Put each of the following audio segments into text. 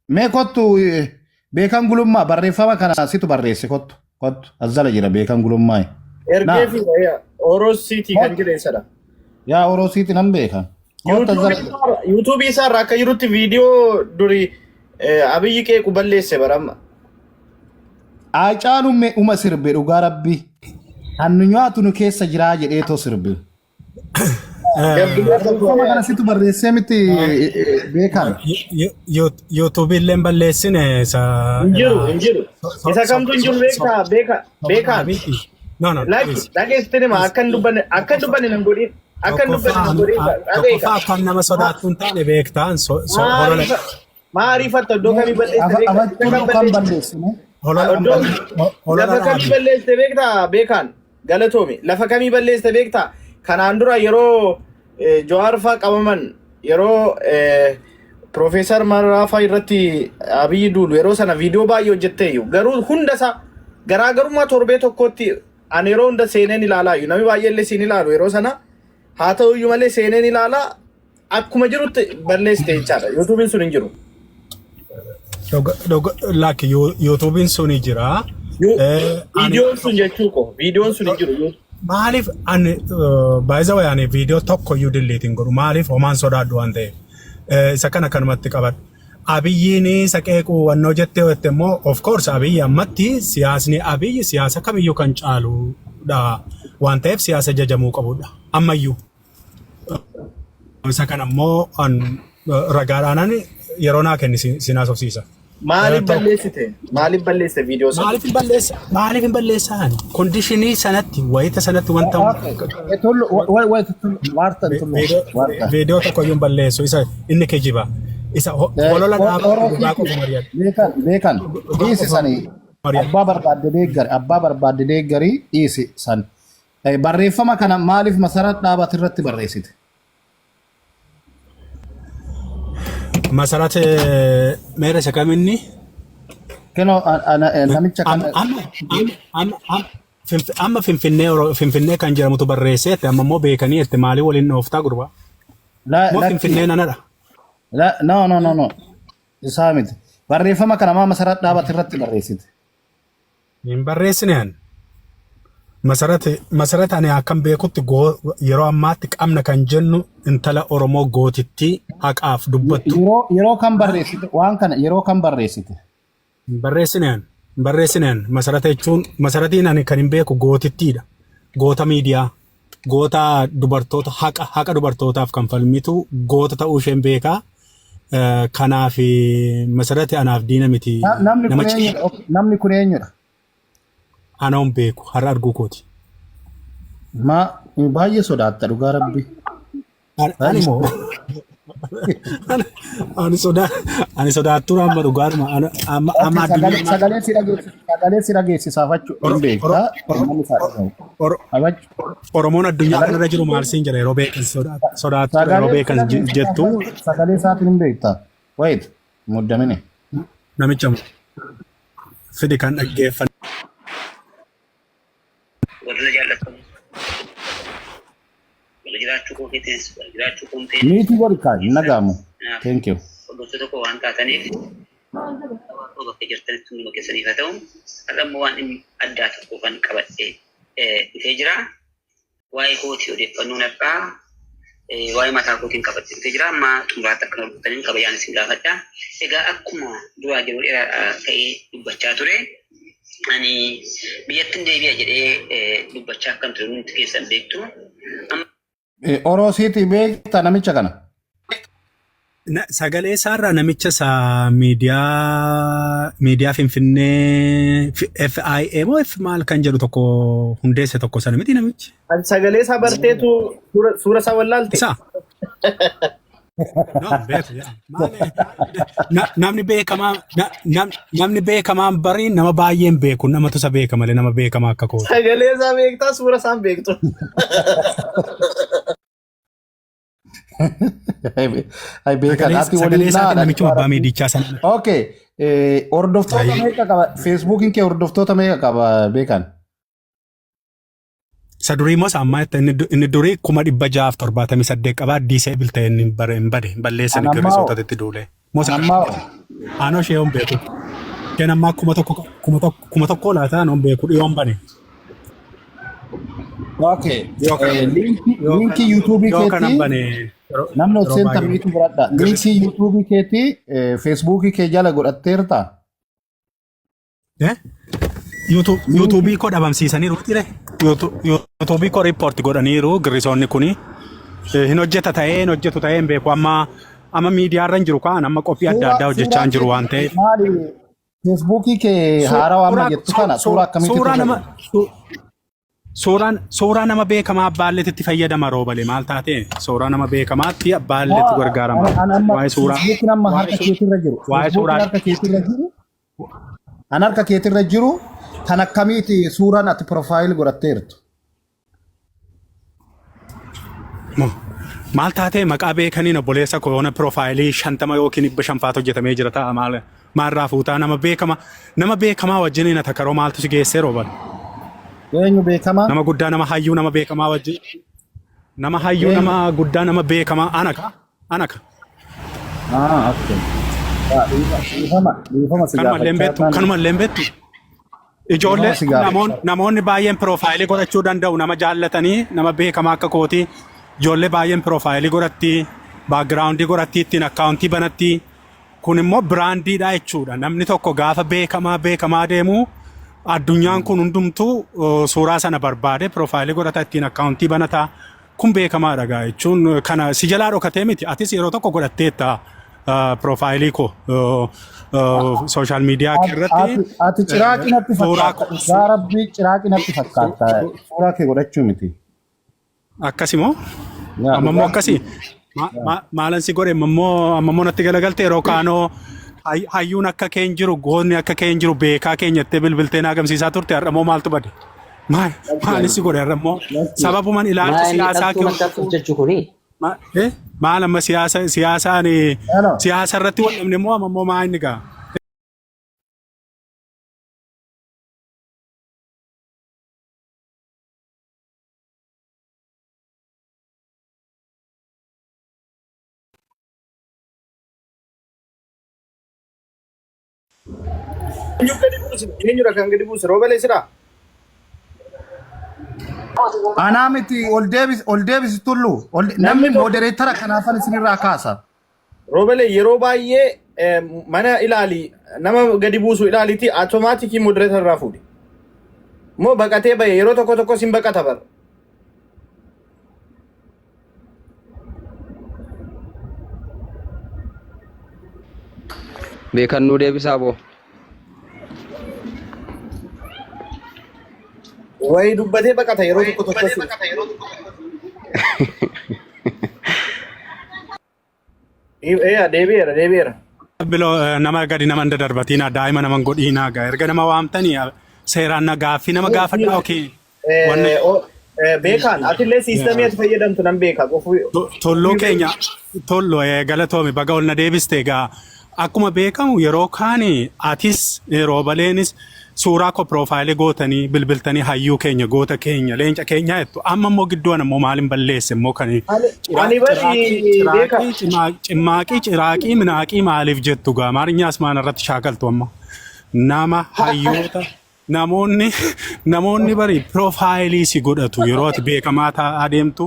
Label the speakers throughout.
Speaker 1: Mee kottu Beekan Gulummaa barreeffama kana situ barreesse kottu kottu as jala jira Beekan Gulummaa.
Speaker 2: Ergee fi Oroos City kan jedhe isadha.
Speaker 1: Yaa Oroo siiti nan beeka. Kottu as jala jira.
Speaker 2: Yuutuubii isaa irraa akka jirutti viidiyoo duri Abiyyi qeequ balleesse baramma.
Speaker 1: Haacaaluun mee uma sirbe dhugaa rabbi. Kan nu nyaatu nu keessa jiraa jedhee too sirbe. Barreeffama kana situ barreessee miti beekan.
Speaker 3: Yuutuubii illee balleessine isa.
Speaker 2: Hin jiru, hin jiru. Isa kamtu hin jiru beektaa beeka beekaan.
Speaker 3: No, no.
Speaker 2: Lakki dhageessitti hima akka hin dubbanne akka hin dubbanne nan godhin akka hin dubbanne nan godhin dhageessa.
Speaker 3: Tokkoffaa akkan nama sodaattu hin taane beektaan holola
Speaker 2: Maa ariifatta iddoo kamii balleessite beektaa?
Speaker 1: Afattuu
Speaker 2: Isa kam
Speaker 1: kan
Speaker 2: balleessite?
Speaker 1: balleessine.
Speaker 3: holola
Speaker 2: Iddoo
Speaker 3: holola
Speaker 2: lafa kamii
Speaker 3: dhaabi.
Speaker 2: balleessite beektaa beekaan galatoomi lafa kamii balleessite beektaa kanaan dura yeroo Jawaar faa qabaman yeroo Piroofeesar Mararaa faa irratti Abiyyi duulu yeroo sana viidiyoo baay'ee hojjetteeyyu garuu hunda isaa garaagarummaa torbee tokkotti ani yeroo hunda seeneen ilaalaayu namni baay'ee illee siin ilaalu yeroo sana haa ta'uyyuu malee seeneen ilaalaa akkuma jirutti balleessite jechaadha. Yuutuubiin sun hin jiru.
Speaker 3: Lakki yuutuubiin suni jira.
Speaker 2: Viidiyoon sun jechuu koo viidiyoon sun hin jiru.
Speaker 3: Maaliif ani baay'isa wayaanii viidiyoo tokko iyyuu delete hin godhu maaliif homaan sodaadhu waan ta'eef isa kana kanumatti qabadhu. Abiyyiin isa qeequu wannoo jettee jette immoo of course Abiyyi ammatti siyaasni Abiyyi siyaasa kamiyyuu kan caaludha waan ta'eef siyaasa jajamuu qabudha ammayyuu. Isa kana immoo an ragaadhaanan yeroo naa kenni sin haasofsiisa.
Speaker 2: Maaliif balleessite? Maaliif balleessite viidiyoo sana?
Speaker 3: Maaliif hin balleessa? Maaliif hin balleessaan? Kondishinii sanatti wayita sanatti wanta
Speaker 1: Tullu wait tullu waarta tullu waarta.
Speaker 3: Viidiyoo tokko iyyuu hin balleessu isa inni kijiba. Isa holola dhaabaa dhugaa qofa mari'adhu.
Speaker 1: Beekan beekan dhiisi sanii abbaa barbaadde deeggari abbaa barbaadde deeggari dhiisi san. Barreeffama kana maaliif Masarat Dhaabat irratti barreessite?
Speaker 3: Masarat meera isa kaminni?
Speaker 1: Kinoo namicha kana
Speaker 3: Amma amma amma amma Finfinnee Finfinnee kan jedhamutu barreessee itti amma immoo beekanii itti maalii waliin dhooftaa gurbaa? Moo Finfinnee nanadha?
Speaker 1: No, no, no, no, isaa miti. Barreeffama kana maa Masarat Dhaabat irratti barreessite?
Speaker 3: Hin barreessine an. Masarat Masarat ani akkan beekutti yeroo ammaatti qabna kan jennu intala Oromoo gootittii haqaaf dubbattu.
Speaker 1: Yeroo kam barreessite waan kana yeroo kam barreessite?
Speaker 3: Hin barreessine an. Hin barreessine an. Masarata jechuun Masaratiin ani kan hin beeku gootittiidha. Goota miidiyaa. Goota dubartoota haqa haqa dubartootaaf kan falmitu goota ta'uu isheen beekaa. Kanaaf Masarati anaaf diina miti.
Speaker 1: Namni kun eenyudha? Namni kun eenyudha?
Speaker 3: Ana hin beeku har'a arguu kooti.
Speaker 1: Ma baay'ee sodaatta dhugaa rabbi.
Speaker 3: Ani moo ani sodaa ani sodaattuu amma dhugaadhuma amma amma addunyaa
Speaker 1: Sagalee si dhageessisa sagalee si dhageessisaaf achu hin beekta namni isaa dhagahu. Abachu
Speaker 3: Oromoon addunyaa kanarra jiru maal siin jedha yeroo beekan sodaattuu yeroo beekan jettu
Speaker 1: sagalee isaatiin hin beekta. Wait muddamini.
Speaker 3: Namicha fidi kan dhaggeeffanne.
Speaker 4: Warri na jaallatan wal jiraachuu koo keetiinis wal jiraachuu koo hin ta'in
Speaker 1: Miitii godhi kaa hin dhaga'amu.
Speaker 4: Kanaaf
Speaker 1: Thank you.
Speaker 4: hordoftoota koo waan taataniif waaqoo bakka jirtanitti hunduma keessaniif haa ta'u. Har'a immoo waan dhimmi addaa tokko kan qabadhe dhufee jira. Waa'ee kooti odeeffannoon har'aa waa'ee mataa kootiin qabadhe dhufee jira. Amma xumuraatti akka na hordoftaniin kabajaan isin gaafadha. Egaa akkuma duraa yeroo dheeraadhaa ka'ee dubbachaa ture. Ani biyyattin deebi'a jedhee dubbachaa akkan ture hundumti keessan beektu. Amma
Speaker 1: Oroo siiti beekta namicha kana.
Speaker 3: Sagalee isaarraa namicha isaa miidiyaa miidiyaa Finfinnee FIA moo F maal kan jedhu tokko hundeesse tokko sana miti namichi.
Speaker 2: Ati sagalee isaa barteetu suura isaa wallaalte?
Speaker 3: Isaa. No, beeku yaa. Maali? Namni beekamaa namni beekamaan barii nama baay'een beeku namatu isa beeka malee nama beekamaa akka kooti.
Speaker 2: Sagalee isaa beektaa suura isaa hin beektu.
Speaker 1: Ay beekan
Speaker 3: Sagalee
Speaker 1: ati
Speaker 3: sagalee
Speaker 1: waliin
Speaker 3: isaatiin
Speaker 1: naa
Speaker 3: namichuma abbaa miidichaa sana.
Speaker 1: Okay. Hordoftoota meeqa qaba? Feesbuukiin kee hordoftoota meeqa qaba beekan?
Speaker 3: Isa durii immoo isa ammaa jette inni durii 678,000 qabaa disable ta'e inni hin bare hin bade hin balleessan
Speaker 1: An ammaa
Speaker 3: girrisootatti duulee. Moo isa
Speaker 1: Ammaa
Speaker 3: Aanoo ishee yoon beeku. Isheen ammaa 1000 1000 1000 laata noon beeku dhiyoon bane.
Speaker 1: Okay.
Speaker 3: Yoo kana
Speaker 1: Liinkii
Speaker 3: yoo kana
Speaker 1: liinkii yuutuubii
Speaker 3: yoo kanan
Speaker 1: keetii
Speaker 3: bane yeroo
Speaker 1: namni ol
Speaker 3: yeroo
Speaker 1: seentan
Speaker 3: baay'ee
Speaker 1: miitu biradha.
Speaker 3: girris.
Speaker 1: Liinkii yuutuubii keetii feesbuukii kee jala godhatteerta.
Speaker 3: Eh? Yuutuubii koo dhabamsiisaniiru miti ree? Yuutuubii koo riippoorti godhaniiru girrisoonni kuni. Hin hojjeta ta'ee hin hojjetu ta'ee hin beeku amma amma miidiyaarra hin jiru kaan amma qophii adda
Speaker 1: Suuraa
Speaker 3: addaa hojjechaa
Speaker 1: suuraa
Speaker 3: hin jiru
Speaker 1: kee
Speaker 3: waan ta'eef.
Speaker 1: maali feesbuukii kee haarawaa amma
Speaker 3: Suuraa
Speaker 1: jettu kana suuraa akkamiitu
Speaker 3: suuraa
Speaker 1: irra
Speaker 3: nama
Speaker 1: jira?
Speaker 3: suuraan suuraa nama beekamaa abbaalleetti fayyadama roobale maal taate suuraa nama beekamaatti abbaalleetti gargaarama.
Speaker 1: An amma
Speaker 3: Waa'ee suuraa
Speaker 1: feesbuukiin amma
Speaker 3: waa'ee
Speaker 1: harka keetirra jiru.
Speaker 3: waa'ee
Speaker 1: Feesbuukiin
Speaker 3: suuraa
Speaker 1: harka keetirra jiru. An harka keetirra jiru kan akkamiiti suuraan ati profaayil godhatteertu?
Speaker 3: Maal taatee maqaa beekaniin obboleessa koo yoona piroofaayilii 50 yookiin 500 faatu hojjetamee jira ta'a maal maalirraa fuutaa nama beekama nama beekamaa wajjiniin atakaroo maaltu si geessee rooban
Speaker 1: Eenyu beekamaa?
Speaker 3: nama guddaa nama hayyuu nama beekamaa wajjin nama hayyuu
Speaker 1: Eenyu?
Speaker 3: nama guddaa nama beekamaa anaka anaka
Speaker 1: Ah, okay. Dhiifama dhiifama si
Speaker 3: kanuma illee
Speaker 1: gaafachaa
Speaker 3: beektu
Speaker 1: taane
Speaker 3: kanuma illee beektu Ijoollee
Speaker 1: dhiifama si gaafachaa.
Speaker 3: namoonni baay'een piroofaayilii godhachuu danda'u nama jaallatanii nama beekamaa akka kootii ijoollee baay'een piroofaayilii godhatti baakgiraawundii godhatti ittiin akkaawuntii banatti kun immoo biraandiidha jechuudha namni tokko gaafa beekamaa beekamaa deemu addunyaan kun hundumtuu suuraa sana barbaade piroofaayilii godhata ittiin akkaawuntii banata kun beekamaadha gaa jechuun kana si jalaa dhokatee miti atis yeroo tokko godhatteetta piroofaayilii koo sooshaal miidiyaa kee irratti
Speaker 1: Ati ciraaqi natti
Speaker 3: suuraa
Speaker 1: fakkaata. Dhugaa rabbii ciraaqi natti fakkaata. Suuraa kee godhachuu miti.
Speaker 3: Akkasi moo?
Speaker 1: Yaa
Speaker 3: Amma immoo
Speaker 1: dhugaa.
Speaker 3: akkasi? Maalan si godhe amma immoo natti galagalte yeroo kaanoo hayyuun akka kee hin jiru goonni akka kee hin jiru beekaa keenya jettee bilbiltee na agamsiisaa turte har'a immoo maaltu bade? Maal maalin si godhe har'a immoo sababuman ilaalcha
Speaker 5: Maa inni
Speaker 3: siyaasaa
Speaker 5: dhaltuu
Speaker 3: kee
Speaker 5: makkaatti
Speaker 3: hordofuu
Speaker 5: hojjechuu kuni?
Speaker 3: Maal amma siyaasa siyaasaan
Speaker 1: Hello.
Speaker 3: siyaasa irratti wal dhabne immoo amma immoo maa inni gaa?
Speaker 2: Eenyu gadi buuse? Eenyudha kan gadi buuse? Roobalee siraa?
Speaker 1: Anaa miti ol deebis ol deebisi tullu ol namni
Speaker 2: Namni tokko
Speaker 1: modereetara kanaafan isinirraa kaasa.
Speaker 2: Roobalee yeroo baay'ee mana ilaali nama gadi buusu ilaaliiti automaatikii moderator irraa fuudhi. Moo baqatee bahe yeroo tokko tokko sin baqata bara.
Speaker 6: Beekan nuu deebisaa boo.
Speaker 2: Wayii dubbatee baqata yeroo tokko tokko sin. Ee deebi'eera deebi'eera.
Speaker 3: Biloo nama gadi nama hin dadarbatiina daa'ima nama hin godhiinaa gaa erga nama waamtanii seeraan na gaaffii nama gaafadhaa yookiin wanna
Speaker 2: Beekaan atillee siistamii ati fayyadamtu nan beeka.
Speaker 3: Tolloo keenya tollo galatoomi baga ol na deebiste egaa akkuma beekamu yeroo kaani atis roobaleenis suuraa koo piroofaayilii gootanii bilbiltanii hayyuu keenya goota keenya leenca keenya jettu amma immoo gidduun ammoo maalin balleesse immoo kan
Speaker 2: Ani bari beeka.
Speaker 3: ciraaqii cimmaaqii ciraaqii minaaqii maaliif jettu gaa maariñaas maan irratti shaakaltu amma nama hayyoota namoonni namoonni bari piroofaayilii si godhatu yeroo ati beekamaa ta'aa deemtu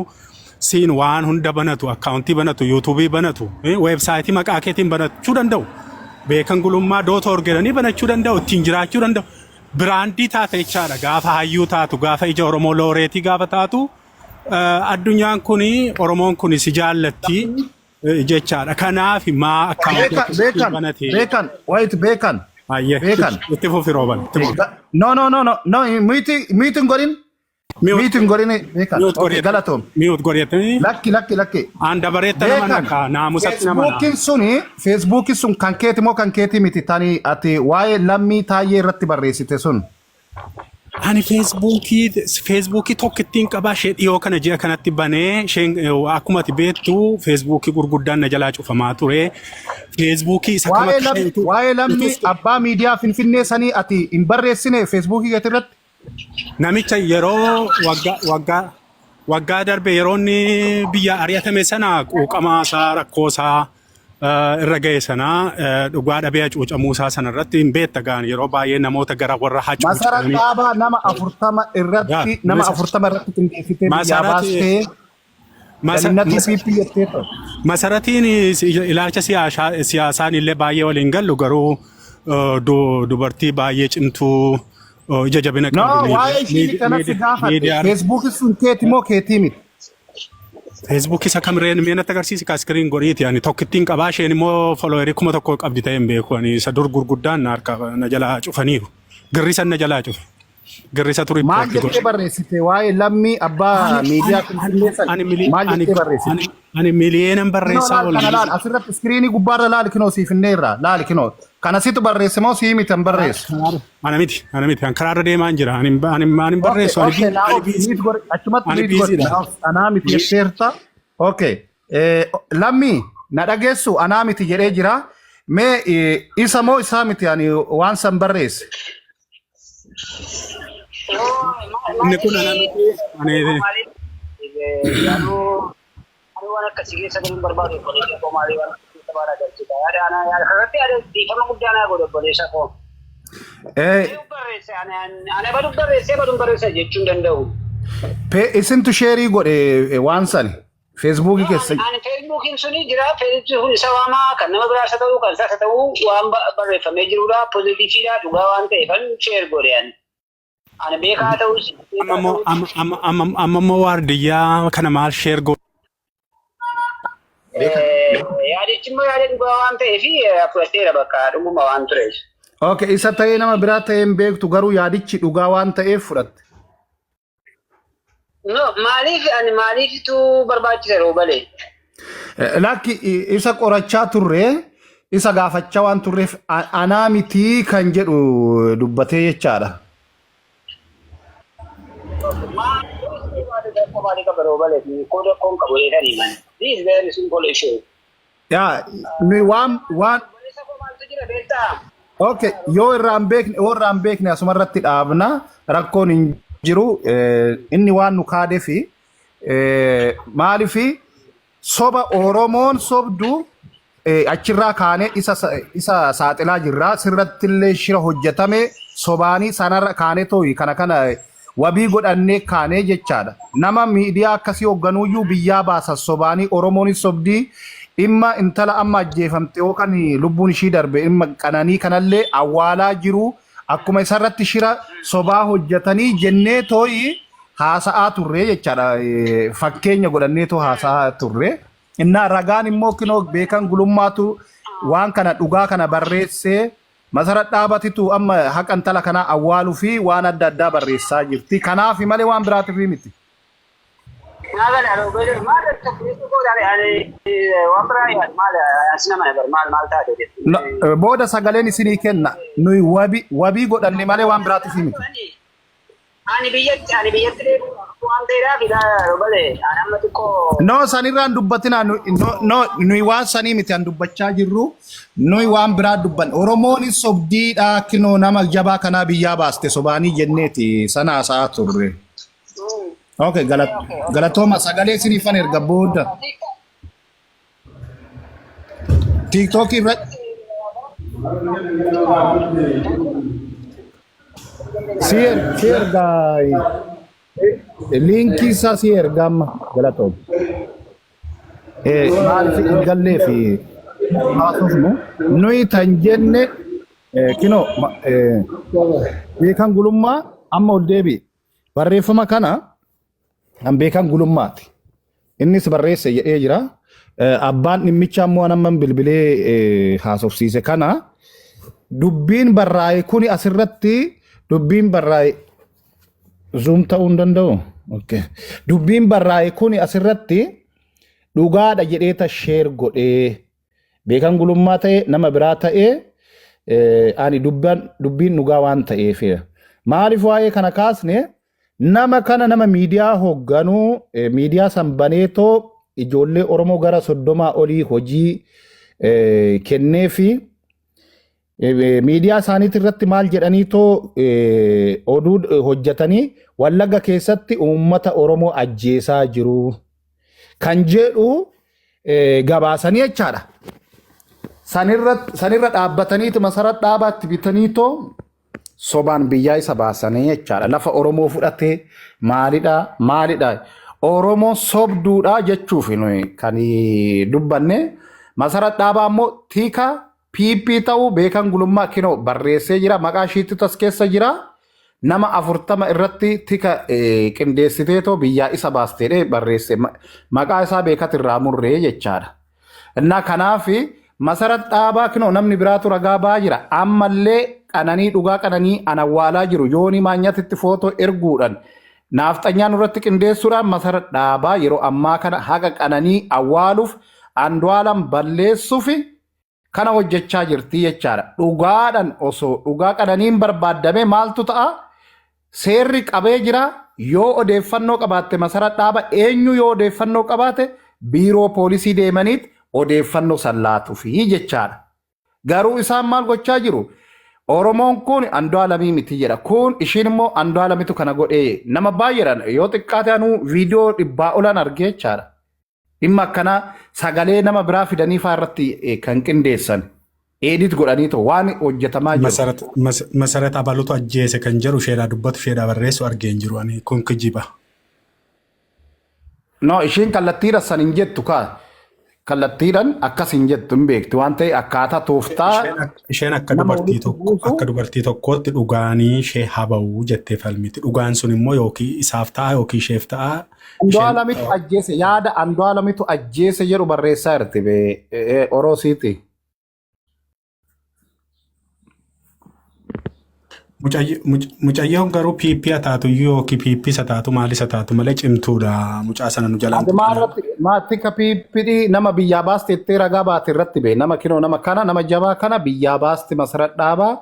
Speaker 3: siin waan hunda banatu akkaawuntii banatu yuutuubii banatu weebsaayitii maqaa keetiin banachuu danda'u beekan gulummaa doota org jedhanii banachuu danda'u ittiin jiraachuu danda'u biraandii taate jechaadha gaafa hayyuu taatu gaafa ija oromoo looreetii gaafa taatu addunyaan kuni oromoon kuni si jaallatti jechaadha kanaaf maa akkaawuntii
Speaker 1: Beekan
Speaker 3: akkasitti
Speaker 1: beekan
Speaker 3: banate
Speaker 1: beekan wait beekan
Speaker 3: Ayyee
Speaker 1: beekan.
Speaker 3: itti fufi rooban itti fufi.
Speaker 1: No no no no no mute mute hin godhin
Speaker 3: Mute
Speaker 1: mute hin godhin beekan.
Speaker 3: mute
Speaker 1: Okay
Speaker 3: godheette
Speaker 1: galatoom.
Speaker 3: mute godheette
Speaker 1: Lakki lakki lakki.
Speaker 3: aan dabareetta nama
Speaker 1: Beekan
Speaker 3: naqa naamusatti nama naa.
Speaker 1: Feesbuukiin suni Feesbuukiin sun kan keeti moo kan keeti miti tani ati waa'ee lammii taayyee irratti barreessite sun.
Speaker 3: Ani feesbuukii tokkittiin qabaa ishee dhiyoo kana ji'a kanatti banee isheen akkuma ati beektu feesbuukii gurguddaan na jalaa cufamaa ture. Feesbuukii isa kam
Speaker 1: Waa'ee
Speaker 3: akka
Speaker 1: lam,
Speaker 3: ishee utuu
Speaker 1: waa'ee lammii
Speaker 3: utuu
Speaker 1: abbaa miidiyaa Finfinnee sanii ati hin barreessine feesbuukii keetii irratti?
Speaker 3: Namicha yeroo waggaa waggaa waggaa darbe yeroo inni biyya ari'atame sana quuqamaa isaa rakkoo isaa Irra ga'e sanaa dhugaa dhabee hacuucamuu isaa sana irratti hin beekta gaan yeroo baay'ee namoota gara warra
Speaker 1: Masarat
Speaker 3: hacuucamanii.
Speaker 1: Dhaabaa nama 40 irratti nama 40 irratti qindeessitee biyyaa baastee galinnatii PP jettee ture.
Speaker 3: Masaratiin ilaalcha siyaasaan illee baay'ee waliin gallu, garuu dubartii baay'ee cimtuu, ija jabina
Speaker 1: No,
Speaker 3: qabdu.
Speaker 1: waa'ee ishii kanatti gaafadhe.
Speaker 3: Miidiyaa
Speaker 1: Feesbuukii sun keeti moo keetii miti?
Speaker 3: Feesbuukii isa kamireen mee natti agarsiisi kaa, screen godhiiti. Ani tokkittiin qabaa, isheen immoo followerii 1000 qabdi ta'e hin beeku. Ani isa dur gurguddaan na harka na jalaa cufaniiru. Girrisan na jalaa cufe. Girrisa turi
Speaker 1: Maal
Speaker 3: report
Speaker 1: jettee
Speaker 3: godhe.
Speaker 1: barreessite waa'ee Lammii abbaa miidiyaa Finfinnee san? Maal jettee barreessite?
Speaker 3: Ani miliyeenan
Speaker 1: Kinoo
Speaker 3: barreessaa
Speaker 1: laal kana
Speaker 3: oolan.
Speaker 1: laal, asirratti screenii gubbaarra laal, kinoo siif inni irraa laal, kinoo kana situ barreesse moo sii miti kan barreessu?
Speaker 3: Ana miti, ana miti. An karaarra deemaa hin jira. Ani hin barreessu.
Speaker 1: Okay, naa
Speaker 3: Ani
Speaker 1: obsi, mute godhi, achumatti
Speaker 3: ani
Speaker 1: mute godhi,
Speaker 3: busy dha.
Speaker 1: naa obsi, anaa miti jetteerta. Okay, Lammii na dhageessu, anaa miti jedhee jira. Mee isa moo isaa miti ani waan san barreesse?
Speaker 3: Inni kun ana miti. Ani
Speaker 4: Ani waan akkasii keessa galuun barbaadu, obboleessa koo, maalii waan akkasii keessa baala galchita. Yaada ana yaada kanatti yaada dhiifama guddaa naa godhe, obboleessa koo. Barreesse ani ani badu barreessee badu barreesse jechuu hin danda'u.
Speaker 1: Isintu share godhe waan sani Feesbuukii keessa.
Speaker 4: Ani Feesbuukiin suni jira. Feesbuukiin kun isa waamaa kan nama biraas haa ta'u kan isaas haa ta'u waan barreeffamee jirudha. Positiveiidha, dhugaa waan ta'eef kan share godhe ani. Ani beekaa ta'us
Speaker 3: amma immoo amma immoo waardiyyaa kana maal share godhe?
Speaker 4: Yaadichi immoo yaada dhugaa waan ta'eef fudhateera, bakka dhuguma waan tureef.
Speaker 1: Okay, isa ta'ee nama biraa ta'ee hin beektu, garuu yaadichi dhugaa waan ta'eef fudhatte.
Speaker 4: No, maaliif ani maaliifitu barbaachisa yeroo balee?
Speaker 1: Lakki, isa qorachaa turre, isa gaafachaa waan turreef anaa mitii kan jedhu dubbatee jechaadha.
Speaker 4: Maali qaba yeroo balee koo koon qabu jedhanii man. This is very simple issue.
Speaker 1: Yaa nuyi waan
Speaker 4: Obboleessa koo, maaltu jira beektaa?
Speaker 1: Okay, yoo irraa hin beekne asuma irratti dhaabna, rakkoon hin jiru. Inni waan nu kaadee fi maaliif soba Oromoon sobdu achirraa kaanee isa saaxilaa jirra. Sirratti illee shira hojjetame sobaanii sanarra kaanee tooyi kana kana wabii godhannee kaanee jechaadha. Nama miidiyaa akkasii hoogganuuyyuu biyyaa baasa sobaanii, Oromoonis sobdii. Dhimma intala amma ajjeefamte yookaan lubbuun ishii darbe, dhimma Qananii kanallee awwaalaa jiru, akkuma isarratti shira sobaa hojjetanii jennee tooyi haasa'aa turre jechaadha. Fakkeenya godhannee too haasa'aa turre. Innaa ragaan immoo kinoo Beekan Gulummaatu waan kana dhugaa kana barreessee, Masarat Dhaabatitu amma haqa intala kanaa awwaaluu fi waan adda addaa barreessaa jirti. Kanaaf malee waan biraatiif miti.
Speaker 4: Maal maal ani waan biraa yaadu maal asina mana bar maal maal taate
Speaker 1: No, booda sagaleen isinii kenna. Nuyi wabii godhanne malee waan biraatiif miti.
Speaker 4: Ani biyyatti deebi'u waan ta'eedhaaf ilaa malee ani amma xiqqoo.
Speaker 1: No, sanirraan dubbatinaa. No, nuyi waan sanii miti an dubbachaa jirru. Nuyi waan biraa dubban. Oromoon sobdiidha, kinoo nama jabaa kanaa biyyaa baaste sobaanii jenneeti sana haasa'aa turre. Okay, galatooma, sagalee isiniifan erga booda. TikTokii irratti si ergaa, linkii isaa si erga amma, galatooma. Maaliif hin gallee fi haasofnu nuyi tan jenne, kinoo Beekan Gulummaa amma ol deebi'e. Barreeffama kana kan Beekan Gulummaati. Innis barreesse jedhee jira. Abbaan dhimmicha immoo amman bilbilee haasofsiise kana dubbiin barraa'e kuni asirratti dubbiin barraa'e zoom ta'uu hin danda'u. Okay. Dubbiin barraa'e kuni asirratti dhugaadha jedhee ta share godhee, Beekan Gulummaa ta'e nama biraa ta'e ani dubbiin dhugaa waan ta'eef. Maaliif waa'ee kana kaasne? Nama kana nama miidiyaa hoogganuu, miidiyaa san baneetoo ijoollee Oromoo gara 30 olii hojii kennee fi miidiyaa isaaniitii irratti maal jedhaniitoo oduu hojjetanii, Wallagga keessatti uummata Oromoo ajjeesaa jiru kan jedhu gabaasanii jechaadha. Sanirra dhaabbataniitu Masarat Dhaabaatti bitaniitoo sobaan biyyaa isa baasanii jechaadha. Lafa Oromoo fudhatee maalidha maalidha. Oromoon sobduudha jechuuf nuyi kan dubbanne. Masarat Dhaabaa immoo tika PP ta'uu Beekan Gulummaa kinoo barreessee jira. Maqaa ishiitti tas keessa jira. Nama 40 irratti tika qindeessiteetoo biyyaa isa baasteedhe barreesse. Maqaa isaa Beekat irraa murree jechaadha. Innaa kanaaf Masarat Dhaabaa kinoo namni biraatu ragaa ba'aa jira. Ammallee Qananii, dhugaa Qananii an awwaalaa jiru Yoonii Maanyatitti footoo erguudhaan naafxanyaan irratti qindeessuudhaan Masarat Dhaabaa yeroo ammaa kana haqa Qananii awwaaluuf, Andu'aalam balleessuuf kana hojjechaa jirti jechaadha. Dhugaadhaan osoo dhugaa Qananiin barbaaddame maaltu ta'a? Seerri qabee jira. Yoo odeeffannoo qabaatte Masarat Dhaaba, eenyu yoo odeeffannoo qabaate, biiroo poolisii deemaniit odeeffannoo san laatuufi jechaadha. Garuu isaan maal gochaa jiru? Oromoon kun Andu'aalamii miti jedha. Kun ishiin immoo Andu'aalamitu kana godhee nama baay'eedhaan yoo xiqqaate anuu viidiyoo 100 olan argee jechaadha. Dhimma akkanaa sagalee nama biraa fidanii fa'aa irratti kan qindeessan. Edit godhanii waan hojjetamaa jiru.
Speaker 3: Masarat abalutu ajjeese kan jedhu isheedhaa dubbatu, isheedhaa barreessu argee hin jiru ani, kun kijiba.
Speaker 1: No, ishiin kallattiidhaan san hin jettu kaa. Kallattiidhaan akkas hin jettu, hin beekti waan ta'e akkaataa tooftaa
Speaker 3: Isheen akka
Speaker 1: nama
Speaker 3: dubartii
Speaker 1: walitti
Speaker 3: tokko
Speaker 1: buusu.
Speaker 3: Akka dubartii tokkootti dhugaanii ishee haba'u jettee falmiti. Dhugaan sun immoo yookiin isaaf ta'a yookiin isheef ta'a. Isheen
Speaker 1: Andu'aalamitu ajjeese, yaada Andu'aalamitu ajjeese jedhu barreessaa jirti bee Oroosiiti.
Speaker 3: Mucayyoon garuu PP haa taatu iyyuu yookiin PP isa taatu maalis haa taatu malee cimtuudha. Mucaa sana nu jalaan
Speaker 1: Ati maa
Speaker 3: tuqinaa.
Speaker 1: irratti maatika PPD nama biyyaa baaste jettee ragaa baate irratti bee nama kinoo nama kana, nama jabaa kana biyyaa baaste Masarat Dhaabaa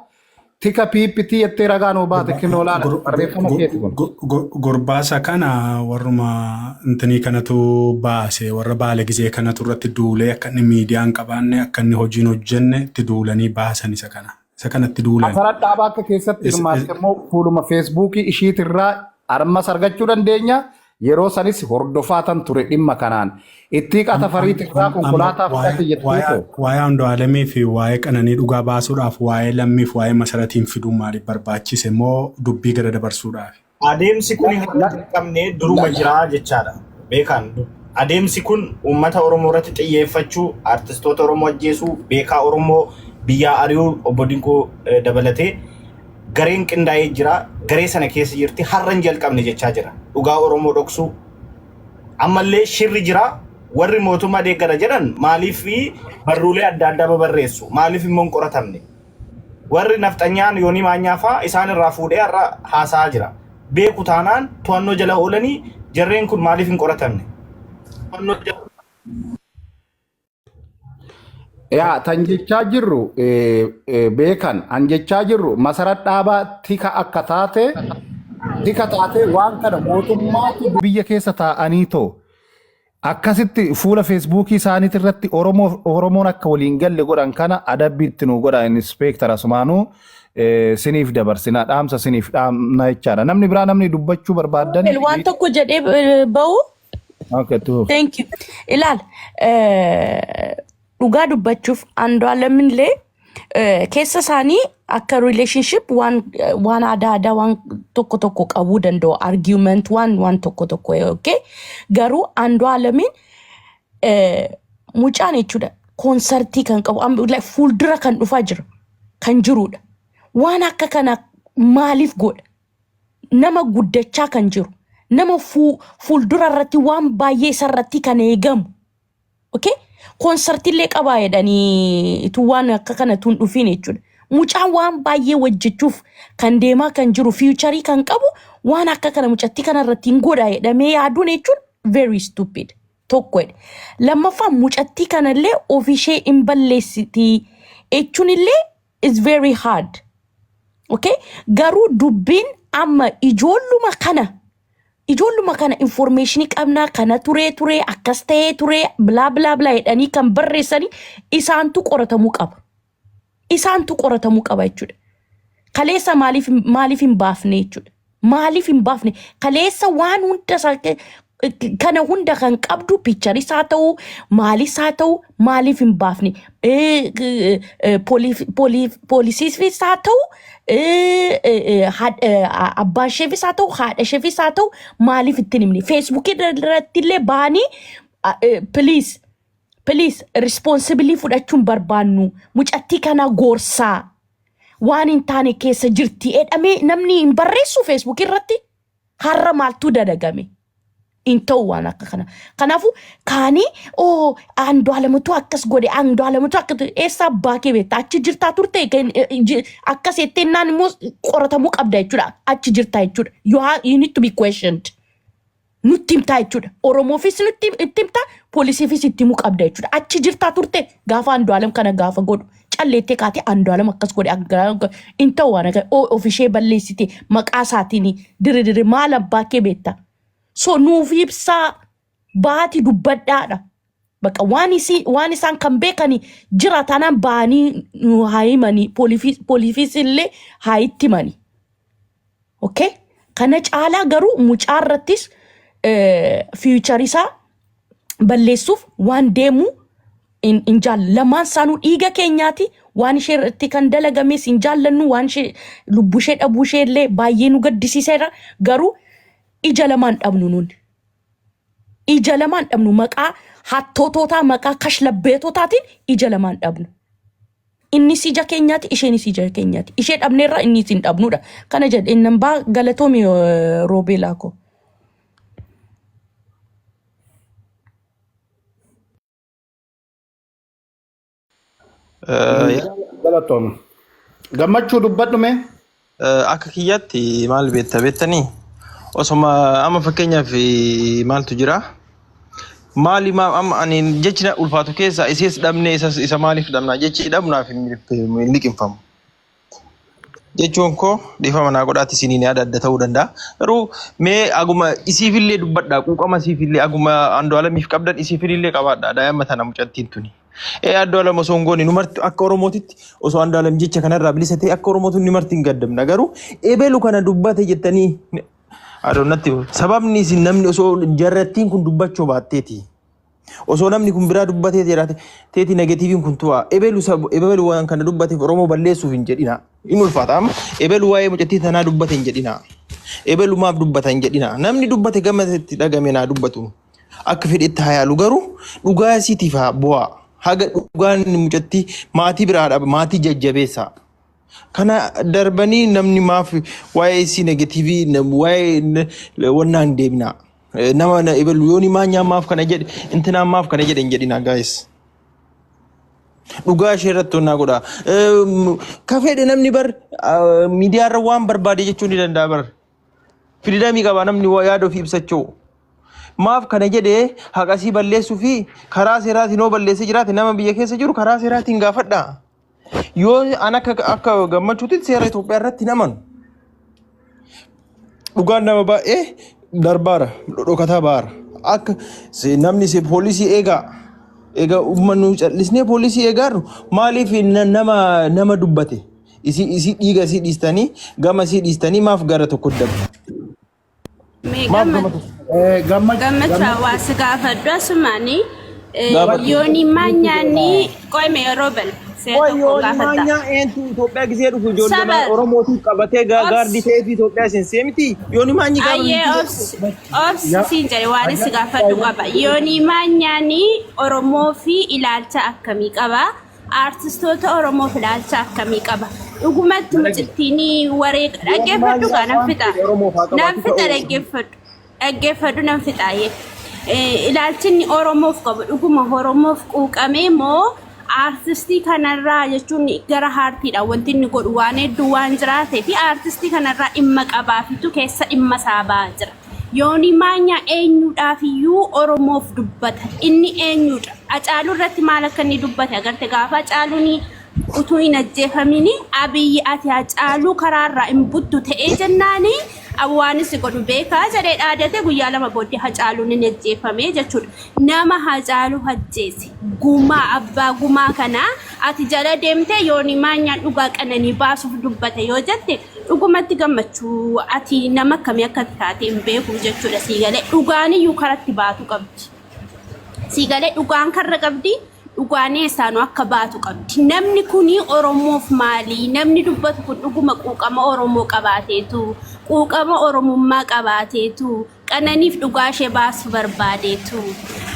Speaker 1: tika PPT jettee ragaa nuu baate kinoo laala barreeffama keeti kun.
Speaker 3: Gurbaasa kana warruma intinii kanatu baase, warra baale gizee kanatu irratti duulee akka inni miidiyaa hin qabaanne, akka inni hojiin hojjenne itti duulanii baasan isa kana. Isa kanatti duulan.
Speaker 1: Masarat Dhaabaa akka keessatti hirmaatte immoo fuuluma Feesbuukii ishiitirraa armas argachuu dandeenya. Yeroo sanis hordofaa tan ture dhimma kanaan. Itti qatafariitirraa konkolaataa fudhate jetteetoo.
Speaker 3: Waa'ee Andu'aalamii fi waa'ee Qananii dhugaa baasuudhaaf waa'ee Lammiif waa'ee Masaratiin fiduun maaliif barbaachise moo dubbii gara dabarsuudhaaf?
Speaker 2: Adeemsi kun hin qabne duruma jira jechaadha. Beekaan adeemsi kun uummata Oromoo irratti xiyyeeffachuu, artistoota Oromoo ajjeesuu, beekaa Oromoo biyyaa ari'uu, obbo Dinquu dabalatee gareen qindaa'ee jira. Garee sana keessa jirti. Har'a hin jalqabne jechaa jira. Dhugaa Oromoo dhoksuu. Ammallee shirri jira. Warri mootummaa deeggara jedhan maaliif barruulee adda addaa babarreessu? Maaliif immoo hin qoratamne? Warri nafxanyaan Yoonii Maanyaa fa'aa isaan irraa fuudhee har'a haasa'aa jira. Beeku taanaan to'annoo jala oolanii jarreen kun maaliif hin qoratamne? To'annoo jala
Speaker 1: Yaa tan jechaa jirru beekan an jechaa jirru Masarat Dhaabaa tika akka taate, tika taate waan kana mootummaatu biyya keessa taa'anii too akkasitti fuula Feesbuukii isaaniitii irratti Oromoo Oromoon akka waliin galle godhan kana adabbii itti nu godha inspector asumaanuu siniif dabarsina, dhaamsa siniif dhaamna jechaadha. Namni biraa namni dubbachuu barbaadan.
Speaker 5: Waan tokko jedhee bahu.
Speaker 1: Okay, tuuf.
Speaker 5: Thank you. Ilaal, dhugaa dubbachuuf Andu'aalamillee keessa isaanii akka relationship waan aadaa aadaa waan tokko tokko qabuu danda'u, argument waan tokko tokko, okay, garuu Andu'aalamiin mucaan jechuudha koonsartii kan qabu like fuuldura kan dhufaa jira kan jirudha. Waan akka kana maaliif godha? Nama guddachaa kan jiru, nama fuuldura irratti waan baay'ee isa irratti kan eegamu, okay, koonsartiillee qabaa jedhanii tu waan akka kana tun dhufiin jechuudha. Mucaan waan baay'ee hojjechuuf kan deemaa kan jiru, future kan qabu, waan akka kana mucattii kana irratti hin godha jedhamee yaaduun jechuun very stupid. Tokko jedhe. Lammaffaa, mucattii kanallee ofishee hin balleessiti jechuun illee is very hard. Okay? Garuu dubbiin amma ijoolluma kana informationii qabnaa kana turee turee akkas ta'ee turee blah blah blah jedhanii kan barreessanii isaantu qoratamuu qaba. Isaantu qoratamuu qaba jechuudha. Kaleessa maaliif hin baafne jechuudha. Maaliif hin baafne? Kaleessa waan hunda isaa Kana hunda kan qabdu picture-is haa ta'u, maalis haa ta'u, maaliif hin baafne? Poolisiifis haa ta'u, abbaa isheefis haa ta'u, haadha isheefis haa ta'u, maaliif ittiin himne? Feesbuukii irratti illee bahanii, please, please, responsibility fudhachuun barbaannu, mucattii kana gorsaa, waan hin taane keessa jirti jedhamee namni hin barreessu Feesbuukii irratti. Har'a maaltu dalagame? Hin ta'u waan akka kana. Kanaafuu kaanii, oo, Andu'aalamatu akkas godhe, Andu'aalamatu akka, eessa abbaa kee beekta? Achi jirtaa turte? Akkas jettee naan immoo qoratamuu qabda jechuudha. Achi jirtaa jechuudha. You need to be questioned. Nutti himtaa jechuudha. Oromoofis nutti itti himtaa, poolisiifis itti himuu qabda jechuudha. Achi jirtaa turte gaafa Andu'aalam kana gaafa godhu? Calleettee kaatee Andu'aalam akkas godhe, hin ta'u waan akka of ishee balleessite maqaa isaatiin diri diri, maal abbaa kee beekta? So nuuf ibsaa, baati dubbadhaadha. Bakka waan isii waan isaan kan beekani jira taanaan ba'anii nu haa himanii, poolisiifis illee haa itti himanii. Okay? Kana caalaa garuu mucaa irrattis future isaa balleessuuf waan deemu hin jaallu. Lamaan isaanuu dhiiga keenyaati. Waan ishee irratti kan dalagames hin jaallannu, waan ishee lubbuu ishee dhabuu ishee illee baay'ee nu gaddisiiseera. Garuu ija lamaan dhabnu nuuni. Ija lamaan dhabnu, maqaa hattootootaa, maqaa kashlabbeetotaatiin ija lamaan dhabnu. Innis ija keenyaati, isheenis ija keenyaati. Ishee dhabneerra, innis hin dhabnudha. Kana jedheen nan baa. Galatoomi, Roobeelaa koo.
Speaker 1: Galatoom. Gammachuu, dubbadhu mee.
Speaker 6: Akka kiyyaatti maal beekta beektanii, osoma amma fakkeenyaaf maaltu jira, maali amma ani jechi na ulfaatu keessa isees dhabne, isa maaliif dhabna jechi dhabnaaf hin liqimfamu. Jechuun koo dhiifama naa godhaati, isiniin yaada adda ta'uu danda'a. Garuu mee aguma isiifillee dubbadhaa, quuqama isiifillee aguma Andu'aalamiif qabdan isiifillee qabaadhaa, daa'ima tana, mucattiin tuni. Ee, Andu'aalam osoo hin goone nu marti akka Oromootitti, osoo Andu'aalam jecha kanarraa bilisa ta'e akka Oromootti ni marti hin gaddamna. Garuu ebelu kana dubbate jettanii adoonnatti sababni isin namni osoo jarrattiin kun dubbachuu baatteeti. Osoo namni kun biraa dubbatee jiraate teeti negative-iin kun tu'a. Ebelu ebelu waan kana dubbateef Oromoo balleessuuf hin jedhina. Inni ulfaata amma ebelu waa'ee mucattii tanaa dubbate hin jedhina. Ebelu maaf dubbata hin jedhina. Namni dubbate gama itti dhagame naa dubbatu. Akka fedhetti haa yaalu, garuu dhugaa isiitiif haa bu'aa. Haga dhugaan mucattii maatii biraa dhaba, maatii jajjabeessaa. Kana darbanii namni maaf waa'ee isii negative waa'ee wannaan hin deebinaa. Nama na ebelu yooni maanyaa maaf kana jedhe, intinaan maaf kana jedhe hin jedhina, guys. Dhugaa ishee irratti onnaa godha. Ka fedhe namni bar miidiyaa irra waan barbaade jechuu ni danda'a bar. Freedom qaba namni waa yaada ofii ibsachuu. Maaf kana jedhee haqasii balleessuu fi karaa seeraatiin yoo balleessee jiraate nama biyya keessa jiru karaa seeraatiin gaafadha. Yoo an akka gammachuutti seera Itoophiyaa irratti hin amanu. Dhugaan nama baay'ee darbaara, dhokataa baara. Akka namni poolisii eegaa. Egaa uummanni callisnee poolisii eegaarru maaliif nama nama dubbate isii dhiiga isii dhiistanii, gama isii dhiistanii maaf gara tokko dabdu?
Speaker 7: Mee
Speaker 6: Maaf gama tokko?
Speaker 7: Gammachaa, waa si gaafadhu asumaanii.
Speaker 6: Gaafadhu.
Speaker 7: Yooni maanyaanii qo'ime yeroo bal see
Speaker 6: Qoy
Speaker 7: tokko
Speaker 6: yooni
Speaker 7: gaafadha.
Speaker 6: maanyaa eentu Itoophiyaa gisee dhufu ijoollee
Speaker 7: Saba
Speaker 6: Oromootiif qabatee
Speaker 7: obs
Speaker 6: gaardii ta'eef Itoophiyaa isin seemiti? Yooni maanyi gaafa
Speaker 7: Ayyee,
Speaker 6: biyya
Speaker 7: obs obs siin jedhe, waan si gaafadhu qaba. Yooni maanyaanii Oromoo fi ilaalcha akkamii qaba? Aartistoota Oromoof ilaalcha akkamii qaba? Dhugumatti mucittiin wareega
Speaker 6: Yooni
Speaker 7: dhaggeeffadhu
Speaker 6: maanyaa
Speaker 7: gaa nan
Speaker 6: waan
Speaker 7: fixa.
Speaker 6: fedhe Oromoof haa
Speaker 7: Nan
Speaker 6: qabaatu
Speaker 7: fixa,
Speaker 6: ta'u.
Speaker 7: dhaggeeffadhu. Dhaggeeffadhu, nan fixaayyee. Ilaalchi inni Oromoof qabu dhuguma Oromoof quuqamee moo aartistii kanarraa, jechuun gara aartiidha wanti inni godhu waan hedduu waan jiraatee fi aartistii kanarraa dhimma qabaafitu keessa dhimma isaa ba'aa jira. Yoonii Maanyaa eenyuudhaaf iyyuu Oromoof dubbata? Inni eenyudha? Hacaaluu irratti maal akka inni dubbate agarte gaafa Hacaaluun Utuu hin ajjeefamini Abiyyi ati Hacaaluu karaarraa hin buttu ta'ee jennaani waan si godhu beekaa jedhee dhaadate. Guyyaa 2 booddee Hacaaluun hin ajjeefame jechuudha. Nama Hacaaluu ajjeese, gumaa abbaa gumaa kanaa ati jala deemtee Yoonii Maanyaan dhugaa Qananii baasuuf dubbate yoo jette, dhugumatti Gammachuu ati nama akkamii akka taate hin beeku jechuudha. Sii galee? Dhugaaniyyuu karatti baatu qabdi. Sii galee? Dhugaan karra qabdi. Dhugaan eessaanuu akka baatu qabdi. Namni kuni Oromoof maali? Namni dubbatu kun dhuguma quuqama Oromoo qabaateetu, quuqama Oromummaa qabaateetu, Qananiif dhugaa ishee baasuu barbaadeetu?